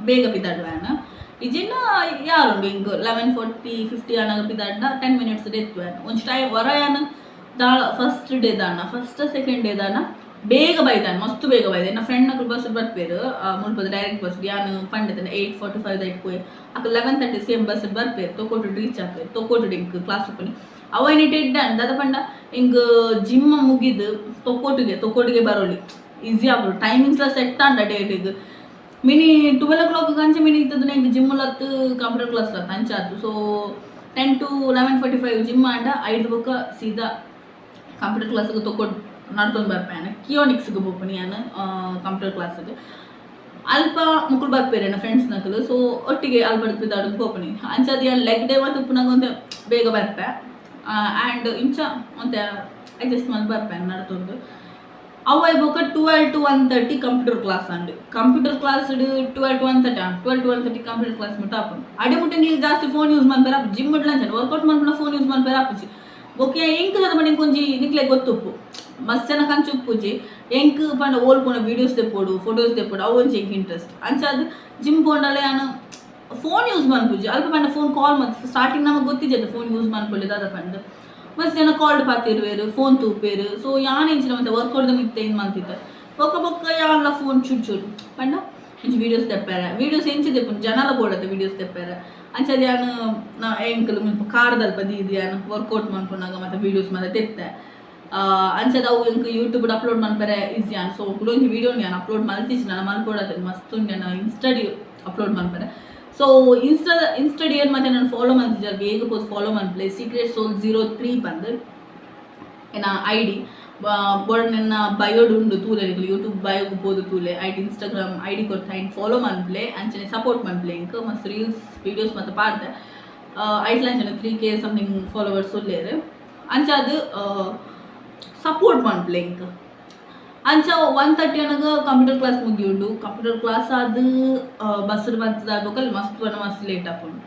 ಬೇಗ ಪಿದಾಡುವೆ ಯಾನ್ ಇಜಿಂಡ ಯಾರುಂಡು ಇಂಕ್ 11:40 50 ಆನಗ ಪಿದಾಡ್ಂಡ 10 ಮಿನಿಟ್ಸ್ ಎತ್ತುವೆ ಒಂಜಿ ಟೈಮ್ ವರ ಯಾನ್ ದಾಳ ಫಸ್ಟ್ ಡೇ ದಾನ ಫಸ್ಟ್ ಸೆಕೆಂಡ್ ಡೇ ದಾನ ಬೇಗ ಬೈದಾನ್ ಮಸ್ತ್ ಬೇಗ ಬೈದೆ ಎನ್ನ ಫ್ರೆಂಡ್ ನಕುಲು ಬಸ್ ಬರ್ಪೆರ್ ಮುಲ್ಪದ ಡೈರೆಕ್ಟ್ ಬಸ್ ಯಾನ್ ಪಂಡೆತನ 8:45 ದೈಟ್ ಪೋಯೆ ಅಕುಲು 11:30 ಸೇಮ್ ಬಸ್ ಬರ್ಪೆರ್ ತೊಕೋಟು ರೀಚ್ ಆಪೆರ್ ತೊಕೋಟು ಎಂಕ್ ಕ್ಲಾಸ್ ಉಪ್ಪುನಿ ಅವು ಐನಿಟ್ ಎಡ್ಡೆ ಆಂಡ್ ದಾದ ಪಂಡ ಎಂಕ್ ಜಿಮ್ ಮುಗಿದ್ ತೊಕೋಟುಗೆ ತೊಕೋಟುಗೆ ಬರೋಲಿ ಈಸಿ ಆಪುಂಡು ಟೈಮಿಂಗ್ಸ್ ಲ ಸೆಟ್ ಆಂಡ ಡೇಟಿಗ್ ಮಿನಿ 12 ಓ ಕ್ಲಾಕ್ ಅಂಚ ಮಿನಿ ಇತ್ತದ ಎಂಕ್ ಜಿಮ್ ಲತ್ತ್ ಕಂಪ್ಯೂಟರ್ ಕ್ಲಾಸ್ ಲತ್ತ್ ಅಂಚ ಆತು ಸೊ 10 ಟು 11:45 ಜಿಮ್ ಆಂಡ ಐಡ್ದ್ ಬೊಕ್ಕ ಸೀದಾ ಕಂಪ್ಯೂಟರ್ ಕ್ಲಾಸ್ಗ್ ತೊಕೊಡ್ ನಡ್ತೊಂದು ಬರ್ಪೆ ಯಾನ್ ಕಿಯೋನಿಕ್ಸ್ಗ್ ಪೋಪುನಿ ಯಾನ್ ಕಂಪ್ಯೂಟರ್ ಕ್ಲಾಸ್ಗ್ ಅಲ್ಪ ಮೊಕುಲು ಬರ್ಪೆರ್ ಎನ್ನ ಫ್ರೆಂಡ್ಸ್ ನಕುಲು ಸೊ ಒಟ್ಟಿಗೆ ಅಲ್ಪ ಪಿದಾಡೊಂದು ಪೋಪುನಿ ಅಂಚಾದ್ ಯಾನ್ ಲೆಗ್ ಡೇ ಮಾತ ಉಪ್ಪುನಗ ಒಂತೆ ಬೇಗ ಬರ್ಪೆ ಆ್ಯಂಡ್ ಇಂಚ ಒಂತೆ ಅಡ್ಜಸ್ಟ್ ಮಲ್ತ್ ಬರ್ಪೆ ನಡ್ತೊಂದು ಅವು ಆಯಿ ಬೊಕ್ಕ 12 ಟು 1:30 ಕಂಪ್ಯೂಟರ್ ಕ್ಲಾಸ್ ಆಂಡ್ ಕಂಪ್ಯೂಟರ್ ಕ್ಲಾಸ್ 12 ಟು 1:30 12 ಟು 1:30 ಕಂಪ್ಯೂಟರ್ ಕ್ಲಾಸ್ ಮುಟ್ಟ ಆಪುಂಡು ಅಡೆ ಮುಟ್ಟ ಎಂಕ್ಲೆಗ್ ಜಾಸ್ತಿ ಫೋನ್ ಯೂಸ್ ಮನ್ಪೆರೆ ಆಪುಜಿ ಜಿಮ್ ಡ್ಲ ಅಂಚನೆ ವರ್ಕೌಟ್ ಮನ್ಪುನ ಫೋನ್ ಯೂಸ್ ಮನ್ಪೆರೆ ಆಪುಜಿ ಬೊಕ್ಕ ಎಂಕ್ ದಾದ ಪಂಡ ಎಂಕ್ ಒಂಜಿ ನಿಕ್ಲೆಗ್ ಗೊತ್ತುಪ್ಪು ಮಸ್ತ್ ಜನಕ್ ಅಂಚ ಉಪ್ಪುಜಿ ಎಂಕ್ ಪಂಡ ಓಲ್ ಪೋಂಡ ವೀಡಿಯೋಸ್ ದೆಪ್ಪೊಡು ಫೋಟೋಸ್ ದೆಪ್ಪೊಡು ಅವು ಒಂಜಿ ಎಂಕ್ ಇಂಟ್ರೆಸ್ಟ್ ಅಂಚಾದ್ ಜಿಮ್ ಪೋಂಡಲ ಯಾನ್ ಫೋನ್ ಯೂಸ್ ಮನ್ಪುಜಿ ಅಲ್ಪ ಪಂಡ ಫೋನ್ ಕಾಲ್ ಮಲ್ತ್ ಸ್ಟಾರ್ಟಿಂಗ್ ನಮಕ್ ಗೊತ್ತಿಜ್ಜಿ ಫೋನ್ ಯೂಸ್ ಮನ್ಪೊಲಿ ದಾದ ಪಂದ್ ಮಸ್ತ್ ಜನ ಕಾಲ್ಡ್ ಪಾತೆರುವೆರ್ ಫೋನ್ ತೂಪೆರ್ ಸೊ ಯಾನ್ ಎಂಚಿನ ಮಂತೆ ವರ್ಕೌಟ್ ದ ಮಿತ್ತ್ ಇಂದ್ ಮಲ್ತಿತ್ತೆ ಬೊಕ್ಕ ಬೊಕ್ಕ ಯಾನ್ಲ ಫೋನ್ ಚೂರು ಚೂರು ಪಂಡ ಒಂಜಿ ವೀಡಿಯೋಸ್ ದೆಪ್ಪೆರೆ ವೀಡಿಯೋಸ್ ಎಂಚ ದೆಪ್ಪುನು ಜನಲ ಬೋಡತ್ತೆ ವೀಡಿಯೋಸ್ ದೆಪ್ಪೆರೆ ಅಂಚಾದ್ ಯಾನ್ ಎಂಕುಲು ಮುಲ್ಪ ಕಾರ್ದಲ್ಪ ದೀದ್ ಯಾನ್ ವರ್ಕೌಟ್ ಮನ್ಪುನಗ ಮಾತ ವೀಡಿಯೋಸ್ ಮಾತ ದೆತ್ತೆ ಅಂಚಾದ್ ಅವು ಎಂಕ್ ಯೂಟ್ಯೂಬ್ ಅಪ್ಲೋಡ್ ಮನ್ಪೆರೆ ಈಸಿ ಆಂಡ್ ಸೊ ಕುಡೊಂಜಿ ವೀಡಿಯೋ ಯಾನ್ ಅಪ್ಲೋಡ್ ಮಲ್ತಿಜಿ ನನ ಮಲ್ಪೊಡಾತೆ ಮಸ್ತ್ ಉಂಡು ಯಾನ್ ಇನ್ಸ್ಟಾಡ್ ಅಪ್ಲೋಡ್ ಮನ್ಪೆರೆ ಸೊ ಇನ್ಸ್ಟಾ ಇನ್ಸ್ಟಾಡ್ ಏರ್ ಮಾತ ಎನನ್ ಫಾಲೋ ಮಲ್ತಿಜರ್ ಬೇಗ ಪೋದು ಫಾಲೋ ಮನ್ಪುಲೆ ಸೀಕ್ರೆಟ್ ಸೋಲ್ 03 ಪಂದ್ ಎನ್ನ I D ಬೋಡ ಎನ್ನ ಬಯೋಡ್ ಉಂಡು ತೂಲೆ ನಿಕುಲು ಯೂಟ್ಯೂಬ್ ಬಯೋಗ್ ಪೋದು ತೂಲೆ ಐಟ್ ಇನ್ಸ್ಟಾಗ್ರಾಮ್ I D ಕೊರ್ತೆ ಐನ್ ಫಾಲೋ ಮನ್ಪುಲೆ ಅಂಚನೆ ಸಪೋರ್ಟ್ ಮನ್ಪುಲೆ ಎಂಕ್ ಮಸ್ತ್ ರೀಲ್ಸ್ ವೀಡಿಯೋಸ್ ಮಾತ ಪಾಡ್ದೆ ಐಟ್ಲ ಅಂಚನೆ 3K something followers ಉಲ್ಲೆರ್ ಅಂಚಾದ್ ಸಪೋರ್ಟ್ ಮನ್ಪುಲೆ ಎಂಕ್ ಅಂಚ 1:30 ಅನಗ ಕಂಪ್ಯೂಟರ್ ಕ್ಲಾಸ್ ಮುಗಿಯುಂಡು ಕಂಪ್ಯೂಟರ್ ಕ್ಲಾಸ್ ಆದ್ ಬಸ್ ಬತ್ತದ ಬೊಕ ಮಸ್ತ್ ಪಂಡ ಮಸ್ತ್ ಲೇಟ್ ಆಪುಂಡು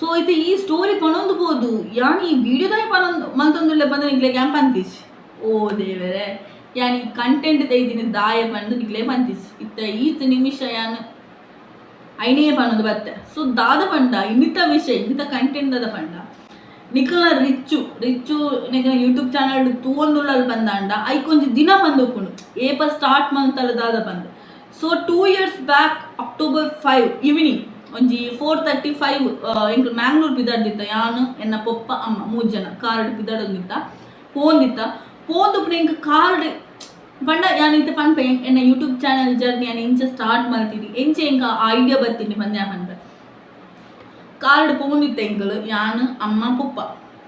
ಸೊ ಇತ್ತೆ ಈ ಸ್ಟೋರಿ ಪನೊಂದು ಪೋದು ಯಾನ್ ಈ ವೀಡಿಯೋ ದಾಯೆ ಪನೊಂದು ಮಲ್ತೊಂದುಲ್ಲೆ ಪಂದ್ ನಿಕ್ಲೆಗ್ ಯಾನ್ ಪಂತಿಜಿ ಓ ದೇವೆರೆ ಯಾನ್ ಈ ಕಂಟೆಂಟ್ ದೈದಿನಿ ದಾಯೆ ಪಂದ್ ನಿಕ್ಲೆ ಪಂತಿಜಿ ಇತ್ತೆ ಈತ್ ನಿಮಿಷ ಯಾನ್ ಐನೇ ಪನೊಂದು ಬತ್ತೆ ಸೊ ದಾದ ಪಂಡ ಇನ್ನಿತ ವಿಷಯ ಇನ್ನಿತ ಕಂಟೆಂಟ್ ದಾದ ಪಂಡ ನಿಕಲ್ನ ರಿಚ್ಚು ರಿಚ್ಚು ನಿಕಲ್ನ ಯೂಟ್ಯೂಬ್ ಚಾನಲ್ ತೂವೊಂದುಲ್ಲಲ್ ಪಂದಾಂಡ ಐಕೊಂಜಿ ದಿನ ಪಂದ್ ಉಪ್ಪುಂಡು ಏಪ ಸ್ಟಾರ್ಟ್ ಮಲ್ತಲ್ ದಾದ ಪಂದ್ ಸೊ 2 years back October 5 evening ಒಂಜಿ 4:35 ಎಂಕುಲು ಮ್ಯಾಂಗ್ಳೂರ್ ಪಿದಾಡ್ದಿತ್ತ ಯಾನ್ ಎನ್ನ ಪೊಪ್ಪ ಅಮ್ಮ ಮೂಜಿ ಜನ ಕಾರ್ ಪಿದಾಡೊಂದಿತ್ತ ಪೋಂದಿತ್ತ ಪೋಂದುಪ್ಪುನ ಎಂಕ್ ಕಾರ್ಡ್ ಪಂಡ ಯಾನ್ ಇತ್ತೆ ಪನ್ಪೆ ಎನ್ನ ಯೂಟ್ಯೂಬ್ ಚಾನಲ್ ಜರ್ನಿ ಯಾನ್ ಎಂಚ ಸ್ಟಾರ್ಟ್ ಮಲ್ತಿನಿ ಎಂಚ ಎಂಕ್ ಐಡಿಯಾ ಬತ್ತಿನಿ ಪಂದ್ ಯಾನ್ ಪನ್ಪೆ ಕಾರ್ಡ್ ಪೋಂದಿತ್ತ ಎಂಕುಲು ಯಾನ್ ಅಮ್ಮ ಪೊಪ್ಪ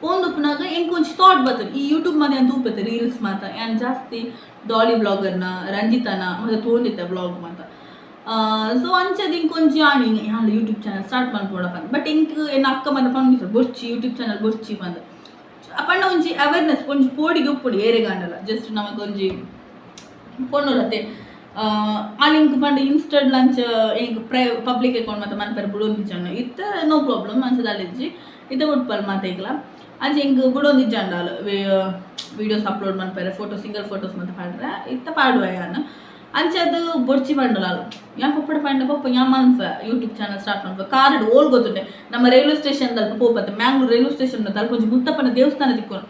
ಪೋಂದುಪ್ಪುನಗ ಎಂಕ್ ಒಂಜಿ ಥಾಟ್ ಬತ್ತುಂಡು ಈ ಯೂಟ್ಯೂಬ್ ಮಾತ ಯಾನ್ ತೂಪೆತೆ ರೀಲ್ಸ್ ಮಾತ ಯಾನ್ ಜಾಸ್ತಿ ಡಾಲಿ ವ್ಲಾಗರ್ನ ರಂಜಿತನ ಮಾತ ತೂವೊಂದಿತ್ತೆ ವ್ಲಾಗ್ ಮಾತ ಸೊ ಅಂಚದ ಎಂಕ್ ಒಂಜಿ ಆಂಡ್ ಯಾನ್ಲ ಯೂಟ್ಯೂಬ್ ಚಾನಲ್ ಸ್ಟಾರ್ಟ್ ಮಲ್ಪೊಡ ಪಂದ್ ಬಟ್ ಎಂಕ್ ಎನ್ನ ಅಕ್ಕ ಮಾತ ಪಂಡಿತ್ತಲ್ ಬೊರ್ಚಿ ಯೂಟ್ಯೂಬ್ ಚಾನಲ್ ಬೊರ್ಚಿ ಪಂದ್ ಪಂಡ ಒಂಜಿ ಅವೇರ್ನೆಸ್, ಒಂಜಿ ಪೋಡಿಗೆ ಉಪ್ಪುಂಡು ಏರೆಗಾಂಡಲ. ಜಸ್ಟ್ ನಮಕ್ ಒಂಜಿ ಪೊಣ್ಣುಲತೆ ಆಲ್ ಎಂಕ್ ಪಂಡ ಇನ್ಸ್ಟಾಡ್ ಲಂಚ್ ಎಂಕ್ ಪಬ್ಲಿಕ್ ಅಕೌಂಟ್ ಮಾತ ಮನ್ಪೆರೆ ಬುಡೊಂದಿಜ್ಜಂಡ. ಇತ್ತೆ ನೋ ಪ್ರಾಬ್ಲಮ್, ಅಂಚ ದಾಲ ಇಜ್ಜಿ. ಇತ್ತೆ ಬುಡ್ಪಲ್ ಮಾತೆಗ್ಲ. ಅಂಚ ಎಂಕ್ ಬುಡೊಂದಿಜ್ಜಂಡ ಆಲ್ ವೀಡಿಯೋಸ್ ಅಪ್ಲೋಡ್ ಮನ್ಪೆರೆ, ಫೋಟೋ, ಸಿಂಗಲ್ ಫೋಟೋಸ್ ಮಾತ ಪಾಡ್ರೆ. ಇತ್ತೆ ಪಾಡುವ ಯಾನ್. ಅಂಚ ಅದು ಬೊಡ್ಚಿ ಪಂಡಲ ಆಲ್. ಯಾನ್ ಪೊಪ್ಪಡ ಪಂಡ, ಪೊಪ್ಪ ಯಾನ್ ಮನ್ಪೆ, ಯೂಟ್ಯೂಬ್ ಚಾನಲ್ ಸ್ಟಾರ್ಟ್ ಮನ್ಪೆ. ಕಾರ್ ಓಲ್ ಗೊತ್ತುಂಡೆ, ನಮ್ಮ ರೈಲ್ವೆ ಸ್ಟೇಷನ್ ದಲ್ಪ ಪೋಪತ್ತೆ, ಮ್ಯಾಂಗ್ಳೂರ್ ರೈಲ್ವೆ ಸ್ಟೇಷನ್ ದಲ್ಪ ಒಂಜಿ ಮುತ್ತಪ್ಪನ ದೇವಸ್ಥಾನ ತಿಕ್ಕೊನು.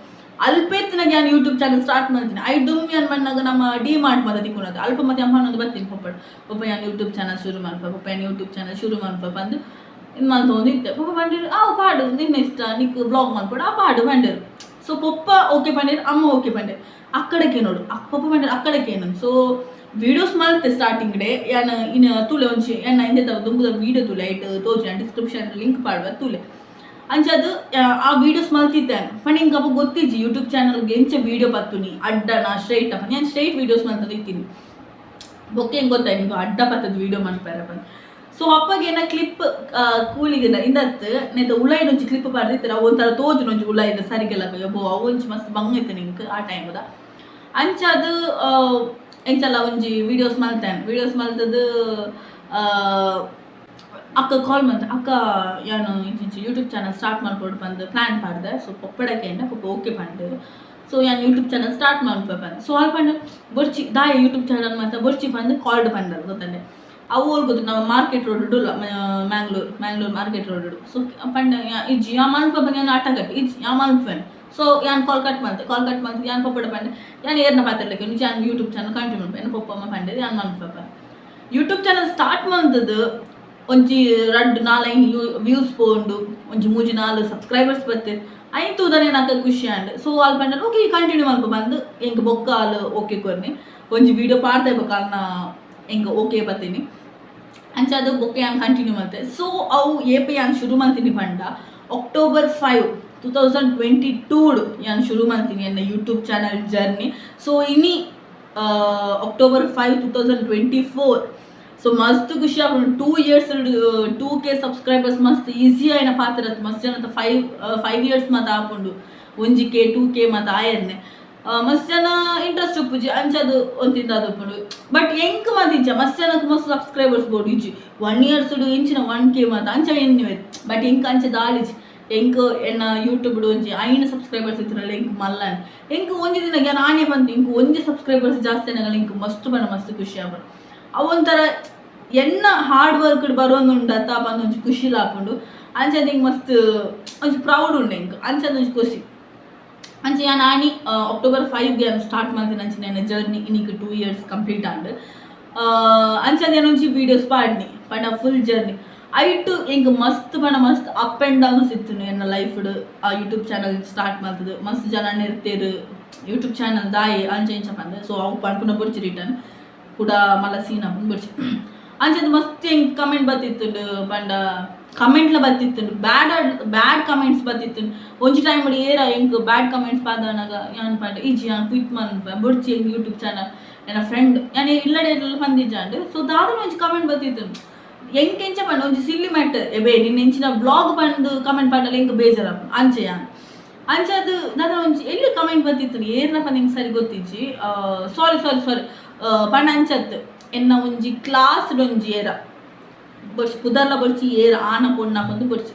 ಅಲ್ಪ ಇತ್ತಿನಾಗ ಯಾನ್ ಯೂಟ್ಯೂಬ್ ಚಾನಲ್ ಸ್ಟಾರ್ಟ್ ಮಲ್ತೀನಿ. I ಡುಮ್ ಯಾನ್ ಮಣ್ಣಾಗ ನಮ್ಮ ಡಿ ಮಾರ್ಟ್ ಮಾತ ತಿಕ್ಕೊನದು. ಅಲ್ಪ ಮತ್ತೆ ಅಮ್ಮ ಪನ್ನೊಂದು ಬರ್ತೀನಿ ಪೊಪ್ಪಡ್, ಪೊಪ್ಪ ಯಾನ್ ಯೂಟ್ಯೂಬ್ ಚಾನಲ್ ಶುರು ಮನ್ಪ, ಪೊಪ್ಪ ಯಾನ್ ಯೂಟ್ಯೂಬ್ ಚಾನಲ್ ಶುರು ಮನ್ಪ ಪಂದು ಇದು ಮಲ್ತೊಂದು ಇತ್ತೆ. ಪೊಪ್ಪ ಪಂಡಿರು, ಆ ಪಾಡು, ನಿನ್ನ ಇಷ್ಟ, ನಿಕ್ ವ್ಲಾಗ್ ಮನ್ಪೊಡು, ಆ ಪಾಡು ಪಂಡಿರು. ಸೊ ಪೊಪ್ಪ ಓಕೆ ಪಂಡಿರು, ಅಮ್ಮ ಓಕೆ ಪಂಡಿರು. ಅಕ್ಕಡಕ್ಕೆ ನೋಡು ಅಕ್ಕ ಪೊಪ್ಪ ಪಂಡಿರು ಅಕ್ಕಡಕ್ಕೆ ಏನಂದು. ಸೊ ವೀಡಿಯೋಸ್ ಮಲ್ತೆ ಸ್ಟಾರ್ಟಿಂಗ್ ಡೇ ಯಾನ್ ಇನ್ ತೂಲೆ ಒಂಜಿ ಎನ್ನ ಇಂದೆತ ದುಂಬುದ ವೀಡಿಯೋ ತೂಲೆ, ಐಟ್ ತೋಜು, ಡಿಸ್ಕ್ರಿಪ್ಷನ್ ಲಿಂಕ್ ಪಾಡುವ, ತೂಲೆ. ಅಂಚ ಅದು ಆ ವೀಡಿಯೋಸ್ ಮಲ್ತಿದ್ದೆ. ಪಂಡ ಇಂಕ್ ಅಪ್ಪ ಗೊತ್ತಿಜ್ಜಿ ಯೂಟ್ಯೂಬ್ ಚಾನಲ್ಗೆ ಎಂಚ ವೀಡಿಯೋ ಪತ್ತುನಿ, ಅಡ್ಡನ ಸ್ಟ್ರೈಟ್ ಅಪ್ಪ. ನಾನು ಸ್ಟ್ರೈಟ್ ವೀಡಿಯೋಸ್ ಮಲ್ತದ್ದು ಇತ್ತೀನಿ. ಬೊಕ್ಕ ಹೆಂಗೆ ಗೊತ್ತಾಯ್ತು ನಿಂಗೆ ಅಡ್ಡ ಪತ್ತದ ವೀಡಿಯೋ ಮನ್ಪೆರೆ ಪಂದ್. ಸೊ ಅಪ್ಪಗೆ ಏನ ಕ್ಲಿಪ್ ಕೂಲಿಗೆ ಇಂದತ್ತು ನೆತ್ತ ಉಳ್ಳಾಯಿನ ಒಂಜಿ ಕ್ಲಿಪ್ ಪಾಡ್ದಿತ್ತರ, ಅವು ಒಂಥರ ತೋಜುನ ಒಂಜಿ ಉಳ್ಳಾಯಿನ ಸರಿಗೆಲ್ಲ ಬೋ. ಅವು ಒಂಜಿ ಮಸ್ತ್ ಬಂಗ ಇತ್ತು ನಿಂಕ್ ಆ ಟೈಮ್ದ. ಅಂಚ ಅದು ಎಂಚಲ ಒಂಜಿ ವೀಡಿಯೋಸ್ ಮಲ್ತೇನೆ. ವೀಡಿಯೋಸ್ ಮಲ್ತದ್ದು ಅಕ್ಕ ಕಾಲ್ ಮಲ್ತೆ, ಅಕ್ಕ ಯಾನು ಇಂಚಿಂಚಿ ಯೂಟ್ಯೂಬ್ ಚಾನಲ್ ಸ್ಟಾರ್ಟ್ ಮಲ್ಪೊಡು ಪಂದ್ ಪ್ಲ್ಯಾನ್ ಪಾಡ್ದೆ. ಸೊ ಪೊಪ್ಪಡಕ್ಕೆ ಪೊಪ್ಪ ಓಕೆ ಪಂಡೆರ್. ಸೊ ಯಾನ್ ಯೂಟ್ಯೂಬ್ ಚಾನಲ್ ಸ್ಟಾರ್ಟ್ ಮನ್ಪೆ ಪಂದ್. ಸೊ ಅಲ್ಪ ಪಂಡ ಬೊರ್ಚಿ, ದಾಯ ಯೂಟ್ಯೂಬ್ ಚಾನಲ್ ಮಾತ ಬೊರ್ಚಿ ಪಂದ್ ಕಾಲ್ಡ್ ಪಂಡರ್ ಗೊತ್ತಂಡೆ. ಅವು ಓಲ್ ಗೊತ್ತು, ನಮ್ಮ ಮಾರ್ಕೆಟ್ ರೋಡ್ ಉಲ್ಲ ಮ್ಯಾಂಗ್ಳೂರ್, ಮ್ಯಾಂಗ್ಳೂರ್ ಮಾರ್ಕೆಟ್ ರೋಡ್. ಸೊ ಪಂಡ ಇಜ್ಜಿ ಯಾ ಮನ್ಪೆ ಪಂದ್, ಯಾನ್ ಆಟ ಕಟ್ಟಿ ಇಜ್ಜಿ ಯಾ ಮನ್ಪೆನ್. ಸೊ ಯಾನ್ ಕಾಲ್ ಕಟ್ ಮಲ್ತೆ. ಕಾಲ್ ಕಟ್ ಮಲ್ತೆ ಯಾನ್ ಪೊಪ್ಪಡ ಪಂಡೆ, ಯಾನ್ ಏರ್ನ ಪಾತೆರ್ಲಿಕ್ಕೆ ನಿಜ, ಯಾನ್ ಯೂಟ್ಯೂಬ್ ಚಾನಲ್ ಕಂಟಿನ್ಯೂ ಮನ್ಪೆ. ಎನ್ನ ಪೊಪ್ಪಮ್ಮ ಪಂಡೆ ಯಾನ್ ಮನ್ಪೆ. ಯೂಟ್ಯೂಬ್ ಚಾನಲ್ ಸ್ಟಾರ್ಟ್ ಮಲ್ತದ್ದು ಒಂಜಿ ರಡ್ಡ್ ನಾಲೈನ್ ವ್ಯೂಸ್ ಪೋಂಡು, ಒಂಜಿ ಮೂಜಿ ನಾಲ್ ಸಬ್ಸ್ಕ್ರೈಬರ್ಸ್ ಬತ್ತೆ. ಐನ್ ತೂದನೆ ನಾಕ ಖುಷಿ ಆಂಡ್. ಸೊ ಅಲ್ ಪಂಡ ಓಕೆ ಕಂಟಿನ್ಯೂ ಮಲ್ಪ ಬಂದು ಎಂಕ್ ಬೊಕ್ಕ ಆಲ್ ಓಕೆ ಕೊರ್ನಿ. ಒಂಜಿ ವೀಡಿಯೋ ಪಾಡ್ದೆ ಬೊಕ್ಕ ಅಲ್ನ ಎಂಕ್ ಓಕೆ ಬತ್ತೀನಿ. ಅಂಚ ಅದು ಬೊಕ್ಕ ಯಾನ್ ಕಂಟಿನ್ಯೂ ಮಲ್ತೆ. ಸೊ ಅವು ಏಪ ಯಾನ್ ಶುರು ಮಲ್ತೀನಿ ಪಂಡ, October 5, 2022 ಯಾನ್ ಶುರು ಮಲ್ತೀನಿ ಎನ್ನ ಯೂಟ್ಯೂಬ್ ಚಾನಲ್ ಜರ್ನಿ. ಸೊ ಇನಿ October 5, 2024. So ಮಸ್ತ್ ಖುಷಿ ಆಪುಂಡು. 2 ಇಯರ್ಸ್ 2K subscribers ಮಸ್ತ್ ಈಸಿ ಆಯಿನ ಪಾತ್ರ. ಮಸ್ತ್ ಜನತ ಫೈವ್ ಫೈವ್ ಇಯರ್ಸ್ ಮಾತ ಆಪುಂಡು 1K, 2K ಮಾತ ಆಯರ್ನೆ. ಮಸ್ತ್ ಜನ ಇಂಟ್ರೆಸ್ಟ್ ಉಪ್ಪುಜಿ, ಅಂಚ ಅದು ಒಂತಿಂದ ಅದು ಉಪ್ಪುಂಡು. ಬಟ್ ಎಂಕ್ ಮಾತ ಇಜ್ಜ, ಮಸ್ತ್ ಜನಕ್ಕೆ ಮಸ್ತ್ ಸಬ್ಸ್ಕ್ರೈಬರ್ಸ್ ಬೋಡು, ಇಜ್ಜಿ 1 ಇಯರ್ಸ್ ಇಂಚಿನ 1K ಮಾತ ಅಂಚ ಎನ್ನುವೆ. ಬಟ್ ಎಂಕ್ ಅಂಚ ದಾಲಿಜಿ. ಎಂಕ್ ಎನ್ನ ಯೂಟ್ಯೂಬ್ ಒಂಜಿ ಐನ್ ಸಬ್ಸ್ಕ್ರೈಬರ್ಸ್ ಇತ್ತಿರಲ್ಲ, ಎಂಕ್ ಮಲ್ಲನ್. ಎಂಕ್ ಒಂಜಿ ದಿನ ಯಾನ್ ಆನೆ ಬಂತು, ಎಂಕ್ ಒಂಜಿ ಸಬ್ಸ್ಕ್ರೈಬರ್ಸ್ ಜಾಸ್ತಿ ಆನಗಲ ಎಂಕ್ ಮಸ್ತ್ ಪಂಡ ಮಸ್ತ್ ಖುಷಿ ಆಪುಂಡು. ಅವೊಂಥರ ಎನ್ನ ಹಾರ್ಡ್ ವರ್ಕ್ ಬರೋಂದುಂಡು ಅತ್ತ ಪಂದ್ ಒಂಜಿ ಖುಷಿಲ ಆಪುಂಡು. ಅಂಚ ಎಂಕ್ ಮಸ್ತ್ ಒಂಜಿ ಪ್ರೌಡ್ ಉಂಡು ಎಂಕ್. ಅಂಚ ಒಂಜಿ ಖುಷಿ. ಅಂಚ ಯಾನ್ ಆನಿ ಅಕ್ಟೋಬರ್ 5 ಯಾನ್ ಸ್ಟಾರ್ಟ್ ಮಲ್ತಿನ ಅಂಚಿನ ಎನ್ನ ಜರ್ನಿ ಇನಿಕ್ 2 ಇಯರ್ಸ್ ಕಂಪ್ಲೀಟ್ ಆಂಡ್. ಅಂಚ ಯಾನ್ ಒಂಜಿ ವೀಡಿಯೋಸ್ ಪಾಡ್ನಿ ಪಂಡ ಫುಲ್ ಜರ್ನಿ ಐಟ್ ಎಂಕ್ ಮಸ್ತ್ ಪಂಡ ಮಸ್ತ್ ಅಪ್ ಆ್ಯಂಡ್ ಡೌನ್ಸ್ ಇತ್ತು ಎನ್ನ ಲೈಫ್. ಆ ಯೂಟ್ಯೂಬ್ ಚಾನಲ್ ಸ್ಟಾರ್ಟ್ ಮಲ್ತದು ಮಸ್ತ್ ಜನ ನೆರ್ತೇರು, ಯೂಟ್ಯೂಬ್ ಚಾನಲ್ ದಾಯಿ ಅಂಚ ಇಂಚ ಪಂದ್. ಸೊ ಅವು ಪನ್ಪುನ ಬೊಡ್ಚಿ, ರಿಟರ್ನ್ ಕೂಡ ಮಲ್ಲ ಸೀನ್ ಆಪುಂಡು, ಬೊಡ್ಚಿ. ಅಂಚದ ಮಸ್ತ್ ಎಂಕ್ ಕಮೆಂಟ್ ಬತ್ತಿತ್ತುಂಡು ಪಂಡ ಕಮೆಂಟ್ಲ ಬತ್ತಿತ್ತುಂಡು, ಬ್ಯಾಡ್ ಬ್ಯಾಡ್ ಕಮೆಂಟ್ಸ್ ಬತ್ತಿತ್ತುಂಡು. ಒಂಜಿ ಟೈಮ್ ಏರ ಎಂಕ್ ಬ್ಯಾಡ್ ಕಮೆಂಟ್ಸ್ ಪಾದನಾಗ ಯಾನ್ ಪಂಡ ಇಜ್ಜಿ ಯಾನ್ ಕ್ವಿಟ್ ಮನ್ಪೆ, ಬೊಡ್ಚಿ ಎಂಕ್ ಯೂಟ್ಯೂಬ್ ಚಾನಲ್. ಎನ್ನ ಫ್ರೆಂಡ್ ಯಾನ್ ಇಲ್ಲಡೆ ಪಂದಿಜ್ಜಾಂಡ್. ಸೊ ದಾದನ ಒಂಜಿ ಕಮೆಂಟ್ ಬತ್ತಿತ್ತುಂಡು ಎಂಕ್ ಎಂಚ ಪಂಡ ಒಂಜಿ ಸಿಲ್ಲಿ ಮ್ಯಾಟರ್, ಎಬೆ ನಿನ್ನ ಎಂಚಿನ ವ್ಲಾಗ್ ಪಂದು ಕಮೆಂಟ್ ಪಾಡಲ ಎಂಕ್ ಬೇಜಾರಾಪುಂಡು. ಅಂಚ ಯಾನ್ ಅಂಚ ಅದು ದಾದ ಒಂಜಿ ಎಲ್ಲಿ ಕಮೆಂಟ್ ಬತ್ತಿತ್ತು ಏರ್ನ ಪಂದ್ ಎಂಕ್ ಸರಿ ಗೊತ್ತಿಜ್ಜಿ. ಸಾರಿ ಸಾರಿ ಸಾರಿ, ಪಂಡ ಅಂಚತ್ ಎನ್ನ ಒಂಜಿ ಕ್ಲಾಸ್ ಒಂಜಿ ಏರ ಬೊಡ್ಚಿ, ಪುದರ್ಲ ಬೊಡ್ಚಿ, ಏರ್ ಆನ ಪೊಣ್ಣ ಪಂದು ಬೊಡ್ಚಿ.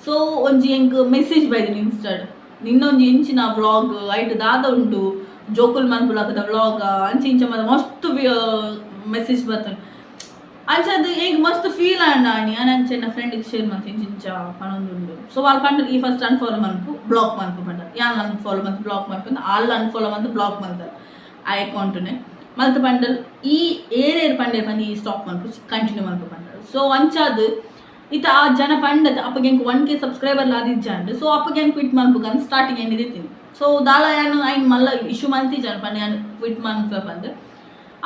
ಸೊ ಒಂಜಿ ಎಂಕ್ ಮೆಸೇಜ್ ಬೈದಿನಿ ಇನ್ಸ್ಟಾಡ್, ನಿನ್ನೊಂಜಿ ಇಂಚಿನ ವ್ಲಾಗ್, ಐಟ್ ದಾದ ಉಂಡು, ಜೋಕುಲ್ ಮನ್ಪುಲಾಕದ ವ್ಲಾಗ್, ಅಂಚ ಇಂಚ ಮಾತ ಮಸ್ತ್ ಮೆಸೇಜ್ ಬರ್ತದೆ. ಅಂಚ ಅದು ಎಂಕ್ ಮಸ್ತ್ ಫೀಲ್ ಆಂಡ ಆಣಿ. ಯಾನ್ ಅಂಚ ಎನ್ನ ಫ್ರೆಂಡಿಗೆ ಶೇರ್ ಮಲ್ತೆ, ಇಂಚ ಇಂಚ ಪನೊಂದುಂಡು. ಸೊ ವಾಲ್ ಪಂಡ ಈ ಫಸ್ಟ್ ಅನ್ಫಾಲೋ ಮನ್ಪು, ಬ್ಲಾಕ್ ಮನ್ಪು ಪಂಡ. ಯಾನ್ ಅನ್ಫಾಲೋ ಮಲ್ತ್ ಬ್ಲಾಕ್ ಮನ್ಪು, ಆಲ್ ಅನ್ಫಾಲೋ ಮಲ್ತ್ ಬ್ಲಾಕ್ ಮಲ್ತಾರೆ ಆ ಅಕೌಂಟ್ನೆ ಮಲ್ತ್ ಪಂಡಲ್. ಈ ಏರೇರ್ ಪಂಡೆ ಪಂದ್ ಈ ಸ್ಟಾಪ್ ಮನ್ಪು, ಕಂಟಿನ್ಯೂ ಮನ್ಪು ಪಂಡಲ್. ಸೊ ಅಂಚಾದ್ ಇತ್ತ ಆ ಜನ ಪಂಡದ ಅಪ್ಪಗೆ ಎಂಕ್ 1K subscriber ಲಾದಿಜ್ಜಾಂಡ್. ಸೊ ಅಪ್ಪಗೆ ಯಾನ್ ಕ್ವಿಟ್ ಮನ್ಪುಗ ಸ್ಟಾರ್ಟಿಂಗ್ ಎನ್ನಿದಿತ್ತೀನಿ. ಸೊ ದಾಲ ಯಾನ್ ಐನ್ ಮಲ್ಲ ಇಶ್ಯೂ ಮಲ್ತಿಜಾನ್ ಪಂಡ ಯಾನ್ ಕ್ವಿಟ್ ಮನ್ಪೆ ಪಂದ್.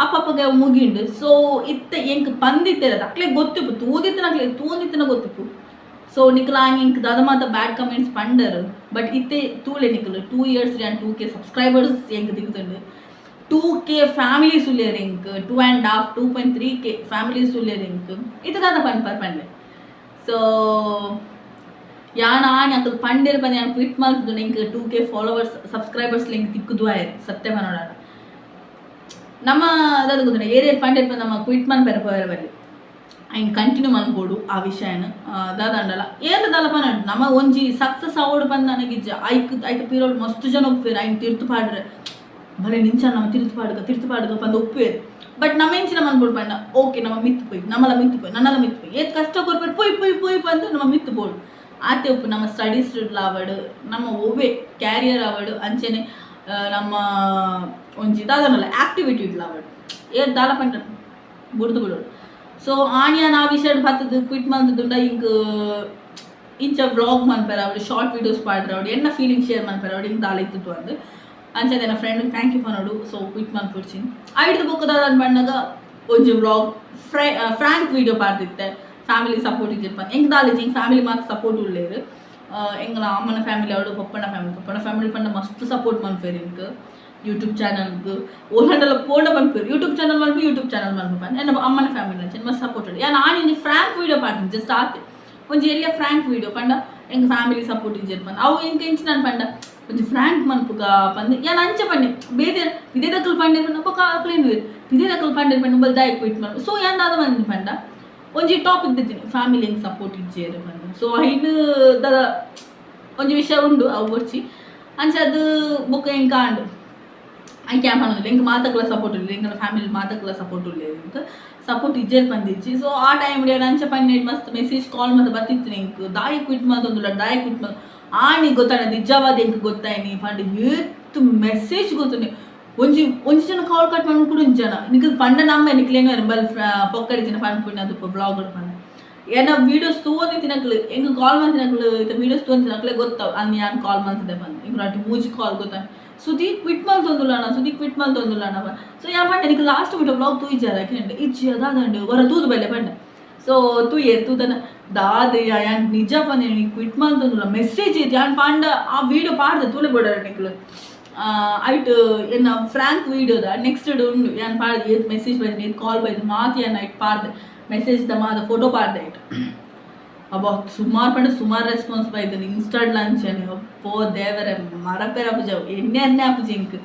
ಅಪ್ಪಪ್ಪಗೆ ಮುಗಿಂಡು. ಸೊ ಇತ್ತೆ ಎಂಕ್ ಪಂದಿತ್ತೆರ ಅಕ್ಲೆ ಗೊತ್ತಿಪ್ಪು, ತೂದಿತ್ತಿನ ಅಕ್ಲೆ ತೂಂದಿತ್ತಿನ ಗೊತ್ತಿಪ್ಪು. ಸೊ ನಿಕ್ಲಾಂಗ್ ಇಂಕ್ ದಾದ ಮಾತ ಬ್ಯಾಡ್ ಕಮೆಂಟ್ಸ್ ಪಂಡರು, ಬಟ್ ಇತ್ತೆ ತೂಲೆ ನಿಕಲು, 2 ಇಯರ್ಸ್ ಯಾನ್ 2K subscribers ಎಂಕ್ ದಿಕ್ತುಂಡು. 2K families ಉಲ್ಲೇರ್ ಎಂಕ್, 2.5, 2.3K families ಉಲ್ಲೇರ್ ಎಂಕ್. ಇತ್ತೆ ದಾದ ಪನ್ಪರ್ ಪಂಡೆ. ಸೊ ಯಾನ್ ಆಣಿ ಅಕುಲು ಪಂಡೆರ್ ಪಂದ್ ಯಾನ್ ಕ್ವಿಟ್ ಮಲ್ತುದು ಎಂಕ್ 2K followers subscribers ಎಂಕ್ ತಿಕ್ಕುದು ಆಯೆರ್. ಸತ್ಯ ಪನೊಡಾಂಡ ನಮ್ಮ ದಾದ ಗೊತ್ತುಂಡ, ಏರೇರ್ ಪಂಡೆರ್ ಪಂದ್ ನಮ್ಮ ಕ್ವಿಟ್ ಮನ್ಪೆರೆ ಪೋಯೆರೆ ಬಲ್ಲಿ. ಐನ್ ಕಂಟಿನ್ಯೂ ಮನ್ಪೊಡು. ಆ ವಿಷಯನ್ ದಾದಾಂಡಲ ಏರ್ಲ ದಾಲ ಪನೊಡು, ನಮ್ಮ ಒಂಜಿ ಸಕ್ಸಸ್ ಆವೊಡು ಪಂದ್ ನನಗಿಜ್ಜ. ಐಕ್ ಐತ ಪಿರವುಡು ಮಸ್ತ್ ಜನ ಉಪ್ಪುವೆರ್. ಐನ್ ತಿರ್ತ್ ಪಾಡ್ರೆ ಬಲೆ ನಿಂಚ ನಮ್ಮ ತಿರ್ತ್ ಪಾಡುಗ, ತಿರ್ತ್ ಪಾಡುಗ ಪಂದ್ ಉಪ್ಪುವೆರ್. ಬಟ್ ನಮ್ಮ ಎಂಚಿನ ಮನ್ಪೊಡು ಪಂಡ, ಓಕೆ, ನಮ್ಮ ಮಿತ್ತ್ ಪೋಯಿ, ನಮ್ಮಲ ಮಿತ್ತ್ ಪೋಯಿ, ನನ್ನಲ ಮಿತ್ತ್ ಪೋಯಿ, ಏತ್ ಕಷ್ಟ ಕೊರ್ಪೆರ್, ಪೋಯಿ ಪೋಯಿ ಪೋಯಿ ಪಂದ್ ನಮ್ಮ ಮಿತ್ತ್ ಪೋಡು. ಆತೆ ಉಪ್ಪು. ನಮ್ಮ ಸ್ಟಡೀಸ್ ಆವಡ್, ನಮ್ಮ ಒವ್ವೆ ಕ್ಯಾರಿಯರ್ ಆವಡ್, ಅಂಚೆನೆ ನಮ್ಮ ಒಂಜಿ ದಾದನಲ್ಲ ಆಕ್ಟಿವಿಟಿ ಆವಡ್, ಏರ್ ದಾಲ ಪಂಡ ಬುಡ್ದು ಬಿಡೋಡು. ಸೊ ಆಣಿ ಯಾನ್ ಆ ವಿಷಯ ಬತ್ತದು ಕ್ವಿಟ್ ಮಲ್ತುದುಂಡ ಇಂಕ್ ಇಂಚ ವ್ಲಾಗ್ ಮನ್ಪೆರೆ ಆವಡ್, ಶಾರ್ಟ್ ವೀಡಿಯೋಸ್ ಪಾಡ್ರೆ ಆವಡ್, ಎನ್ನ ಫೀಲಿಂಗ್ ಶೇರ್ ಮನ್ಪೆರೆ ಆವಡ್, ಇಂಕ್ ದಾಲ ಇತ್ತಿತ್ತು ಅಂದ್. ಅಂಚನೆ ಎನ್ನ ಫ್ರೆಂಡ್ thank you ಪನೊಡು. ಸೊ ಕ್ವಿಟ್ ಮನ್ಪೊಡ್ಚಿ. ಐಡ್ದ್ ಬೊಕ್ಕ ದಾದ ಪನ್ನಗ ಒಂಜಿ ವ್ಲಾಗ್ ಫ್ರಾಂಕ್ ವೀಡಿಯೋ ಪಾಡ್ದಿತ್ತೆ. ಫ್ಯಾಮಿಲಿ ಸಪೋರ್ಟ್ ಇಜ್ಜೆರ್ ಪಂದ್. ಎಂಕ್ ದಾಲ ಇಜ್ಜಿ, ಎಂಕ್ ಫ್ಯಾಮಿಲಿ ಮಾತ ಸಪೋರ್ಟ್ ಉಲ್ಲೆರ್. ಎಂಕನ ಅಮ್ಮನ ಫ್ಯಾಮಿಲಿ ಆವಡ್, ಪಪ್ಪನ ಫ್ಯಾಮಿಲಿ. ಪಪ್ಪನ ಫ್ಯಾಮಿಲಿ ಪಂಡ ಮಸ್ತ್ ಸಪೋರ್ಟ್ ಮನ್ಪೆರ್ ಎಂಕ್. ಯೂಟ್ಯೂಬ್ ಚಾನಲ್ಗ್ ಓಲಾಂಡಲ ಪೋಂಡ ಪನ್ಪೆರ್, ಯೂಟ್ಯೂಬ್ ಚಾನಲ್ ಮನ್ಪು, ಯೂಟ್ಯೂಬ್ ಚಾನಲ್ ಮನ್ಪು ಪಂದ್. ಎನ್ನ ಅಮ್ಮನ ಫ್ಯಾಮಿಲಿ ಅಂಚನೆ ಮಸ್ತ್ ಸಪೋರ್ಟ್. ಯಾನ್ ಆನಿ ಒಂಜಿ ಫ್ರಾಂಕ್ ವೀಡಿಯೋ ಪಾಡ್ದಿನಿ, ಜಸ್ಟ್ ಆತೆ ಒಂಜಿ ಎಲ್ಯ ಫ್ರಾಂಕ್ ವೀಡಿಯೋ. ಪಂಡ ಎಂಕ್ ಫ್ಯಾಮಿಲಿ ಸಪೋರ್ಟ್ ಇಜ್ಜೆರ್ ಪಂದ್. ಅವು ಎಂಕ್ ಎಂಚಿನ ಪಂಡ ಒಂಜಿ ಫ್ರಾಂಕ್ ಮನ್ಪುಗ ಪಂದ್ ಯಾನ್ ಅಂಚ ಪಂಡೆ. ಬೇತೆ ಪಿದಯ್ದಕುಲು ಪಂಡೆರ್ ಪಂಡ ಬೊಕ್ಕ ಅಕ್ಲು ಎನ್ನುವೆರ್, ಪಿದಯ್ದಕುಲು ಪಂಡೆರ್ ಪಂಡ ಉಂಬಲ್ ದಾಯೆ ಕ್ವಿಟ್ ಮನ್ಪು. ಸೊ ಯಾನ್ ದಾದ ಮನ್ಪಿ ಪಂಡ ಒಂಜಿ ಟಾಪಿಕ್ ದೆತ್ತಿನಿ, ಫ್ಯಾಮಿಲಿ ಎಂಕ್ ಸಪೋರ್ಟ್ ಇಜ್ಜೆರ್ ಪಂದ್. ಸೊ ಐನ್ ದಾದ ಒಂಜಿ ವಿಷಯ ಉಂಡು, ಅವು ಬೊಡ್ಚಿ. ಅಂಚ ಅದು ಬೊಕ್ಕ ಎಂಕ್ ಆಂಡ್. ಐಕ್ ಯಾನ್ ಪನೊಂದಿಲ್ಲ, ಎಂಕ್ ಮಾತಕ್ಲ ಸಪೋರ್ಟ್ ಉಲ್ಲೆರ್, ಎಂಕಲ್ನ ಫ್ಯಾಮಿಲಿ ಮಾತಕ್ಲ ಸಪೋರ್ಟ್ ಉಲ್ಲೆರ್, ಎಂಕ್ ಸಪೋರ್ಟ್ ಇಜ್ಜೆರ್ ಪಂದಿಜ್ಜಿ. ಸೊ ಆ ಟೈಮ್ ಯಾನ್ ಅಂಚ ಪಂಡ ಮಸ್ತ್ ಮೆಸೇಜ್ ಕಾಲ್ ಮಾತ ಬತ್ತಿತ್ತು, ಎಂಕ್ ದಾಯೆ ಕ್ವಿಟ್ ಮಲ್ತೊಂದುಲ್ಲ, ದಾಯೆ ಕ್ವಿಟ್ ಮಲ್. ಆನಿ ಗೊತ್ತಾಂಡ, ನಿಜವಾದ ಎಂಕ್ ಗೊತ್ತಾಯ್ನಿ ಪಂಡ ಏತ್ ಮೆಸೇಜ್ ಗೊತ್ತುಂಡೆ. ಒಂಜಿ ಒಂಜಿ ಜನ ಕಾಲ್ ಕಟ್ ಮಲ್ಪುನ ಕೂಡ ಒಂಜಿ ಜನ ನಿಕಲ್ ಪಂಡ ನಮ್ಮ ನಿಕ್ಲೇನು ಬಲ್ ಪೊಕ್ಕಡಿತಿನ ಪನ್ಪುನ ಅದು ಬ್ಲಾಗ್ ಪಂಡ. ಎನ್ನ ವೀಡಿಯೋಸ್ ತೂವೊಂದು ತಿನಕ್ಲು, ಎಂಕ್ ಕಾಲ್ ಮಲ್ತಿನಕ್ಲು, ಇತ್ತೆ ವೀಡಿಯೋಸ್ ತೂವೊಂದು ಗೊತ್ತಾವ್ ಅಂದ್ ಯಾನ್ ಕಾಲ್ ಮಲ್ತಿದ್ದೆ ಪಂದ್. ಎಂಕ್ ಅಟ್ ಮೂಜಿ ಕಾಲ್ ಗೊತ್ತಾಂಡ್, ಸುದಿ ಕ್ವಿಟ್ ಮಲ್ತೊಂದುಲ್ಲಣ, ಸುದಿ ಕ್ವಿಟ್ ಮಲ್ತೊಂದುಲ್ಲಣ. ಸೊ ಯಾನ್ ಪಂಡೆ, ನಿಕ್ ಲಾಸ್ಟ್ ಮುಟ್ಟ ವ್ಲಾಗ್ ತೂಯಿಜಾರ ಕೇಂಡೆ. ಇಜ್ಜಿ, ಅದಾದಂಡ್ ಒರ ತೂದು ಬಲ್ಲೆ ಪಂಡೆ. ಸೊ ತೂಯೆರ್. ತೂದನ ದಾದ ಯಾನ್ ನಿಜ ಪಂದೆ, ನೀ ಕ್ವಿಟ್ ಮಲ್ತೊಂದುಲ್ಲ, ಮೆಸೇಜ್ ಇತ್ತು. ಯಾನ್ ಪಂಡ ಆ ವೀಡಿಯೋ ಪಾಡ್ದೆ, ತೂಲೆ ಬೋಡಾರ ನಿಕ್ಲು. ಐಟ್ ಎನ್ನ ಫ್ರಾಂಕ್ ವೀಡಿಯೋದ ನೆಕ್ಸ್ಟ್ ಉಂಡು. ಯಾನ್ ಪಾಡ್ದೆ, ಏತ್ ಮೆಸೇಜ್ ಬೈದು, ಏತ್ ಕಾಲ್ ಬೈದು ಮಾತು ಯಾನ್ ಐಟ್ ಪಾಡ್ದೆ. ಮೆಸೇಜ್ ದ ಮಾತ ಫೋಟೋ ಪಾಡ್ದೆ ಐಟ್. ಅಬ್ಬಾ, ಸುಮಾರು ಪಂಡ ಸುಮಾರು ರೆಸ್ಪಾನ್ಸ್ ಬೈದನ್. ಇನ್ಸ್ಟಾಡ್ಲ ಅಂಚನೆ. ಅಪ್ಪೋ ದೇವರೆ, ಮರಪೆರ ಪೂಜ ಎಣ್ಣೆ ಎಣ್ಣೆ ಆಪುಜಿ ಎಂಕ್.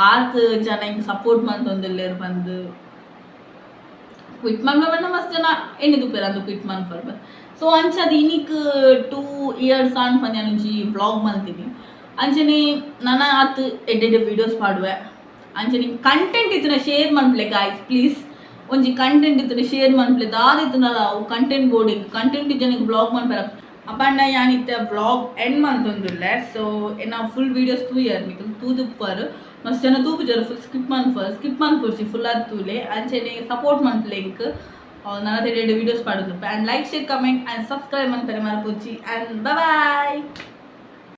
ಆತ್ ಜನ ಎಂಕ್ ಸಪೋರ್ಟ್ ಮಲ್ತೊಂದುಲ್ಲೆರ್ ಪಂದ್. ಕ್ವಿಟ್ ಮನ್ಪ ಪಂಡ ಮಸ್ತ್ ಜನ ಎಣ್ಣೆ ತುಪ್ಪೆರ್ ಅಂದ್ ಕ್ವಿಟ್ ಮನ್ಪರ್. ಸೊ ಅಂಚ ಅದು ಇನಿಕ್ 2 ಇಯರ್ಸ್ ಆಂಡ್ ಪಂದ್ ಯಾನ್ ಒಂಜಿ ವ್ಲಾಗ್ ಮಲ್ತೀನಿ. ಅಂಚನೆ ನನ ಆತ್ ಎಡ್ಡೆ ಎಡ್ಡೆ ವೀಡಿಯೋಸ್ ಪಾಡುವೆ. ಅಂಚನೆ ಕಂಟೆಂಟ್ ಇತ್ತಿನ ಶೇರ್ ಮನ್ಪುಲೆ ಗಾಯ್ಸ್, ಪ್ಲೀಸ್. ಒಂಜಿ ಕಂಟೆಂಟ್ ಇತ್ತಿನ ಶೇರ್ ಮನ್ಪುಲೆ. ದಾದ ಇತ್ತಿನಲ ಅವು ಕಂಟೆಂಟ್ ಬೋರ್ಡಿಂಗ್. ಕಂಟೆಂಟ್ ಇಜ್ಜನಿಗೆ ವ್ಲಾಗ್ ಮನ್ಪೆರ ಅಪ್ಪಂಡ. ಯಾನ್ ಇತ್ತೆ ವ್ಲಾಗ್ ಎಂಡ್ ಮಲ್ತೊಂದುಲ್ಲೆ. ಸೊ ಎನ್ನ ಫುಲ್ ವೀಡಿಯೋಸ್ ತೂಯರ್ ನಿಕುಲು ತೂದುಪ್ಪರ್. ಮಸ್ತ್ ಜನ ತೂಪುಜರ್, ಫುಲ್ ಸ್ಕಿಪ್ ಮನ್ಪರ್. ಸ್ಕಿಪ್ ಮನ್ಪೊಡ್ಚಿ, ಫುಲ್ ಆದ್ ತೂಲೆ. ಅಂಚನೆ ಸಪೋರ್ಟ್ ಮನ್ಪುಲೆ ಎಂಕ್. ನನ ಎಡ್ಡೆ ವೀಡಿಯೋಸ್ ಪಾಡೊಂದುಪ್ಪೆ. And like, share, comment and subscribe ಮನ್ಪೆರೆ ಮರಪೊಡ್ಚಿ. And bye.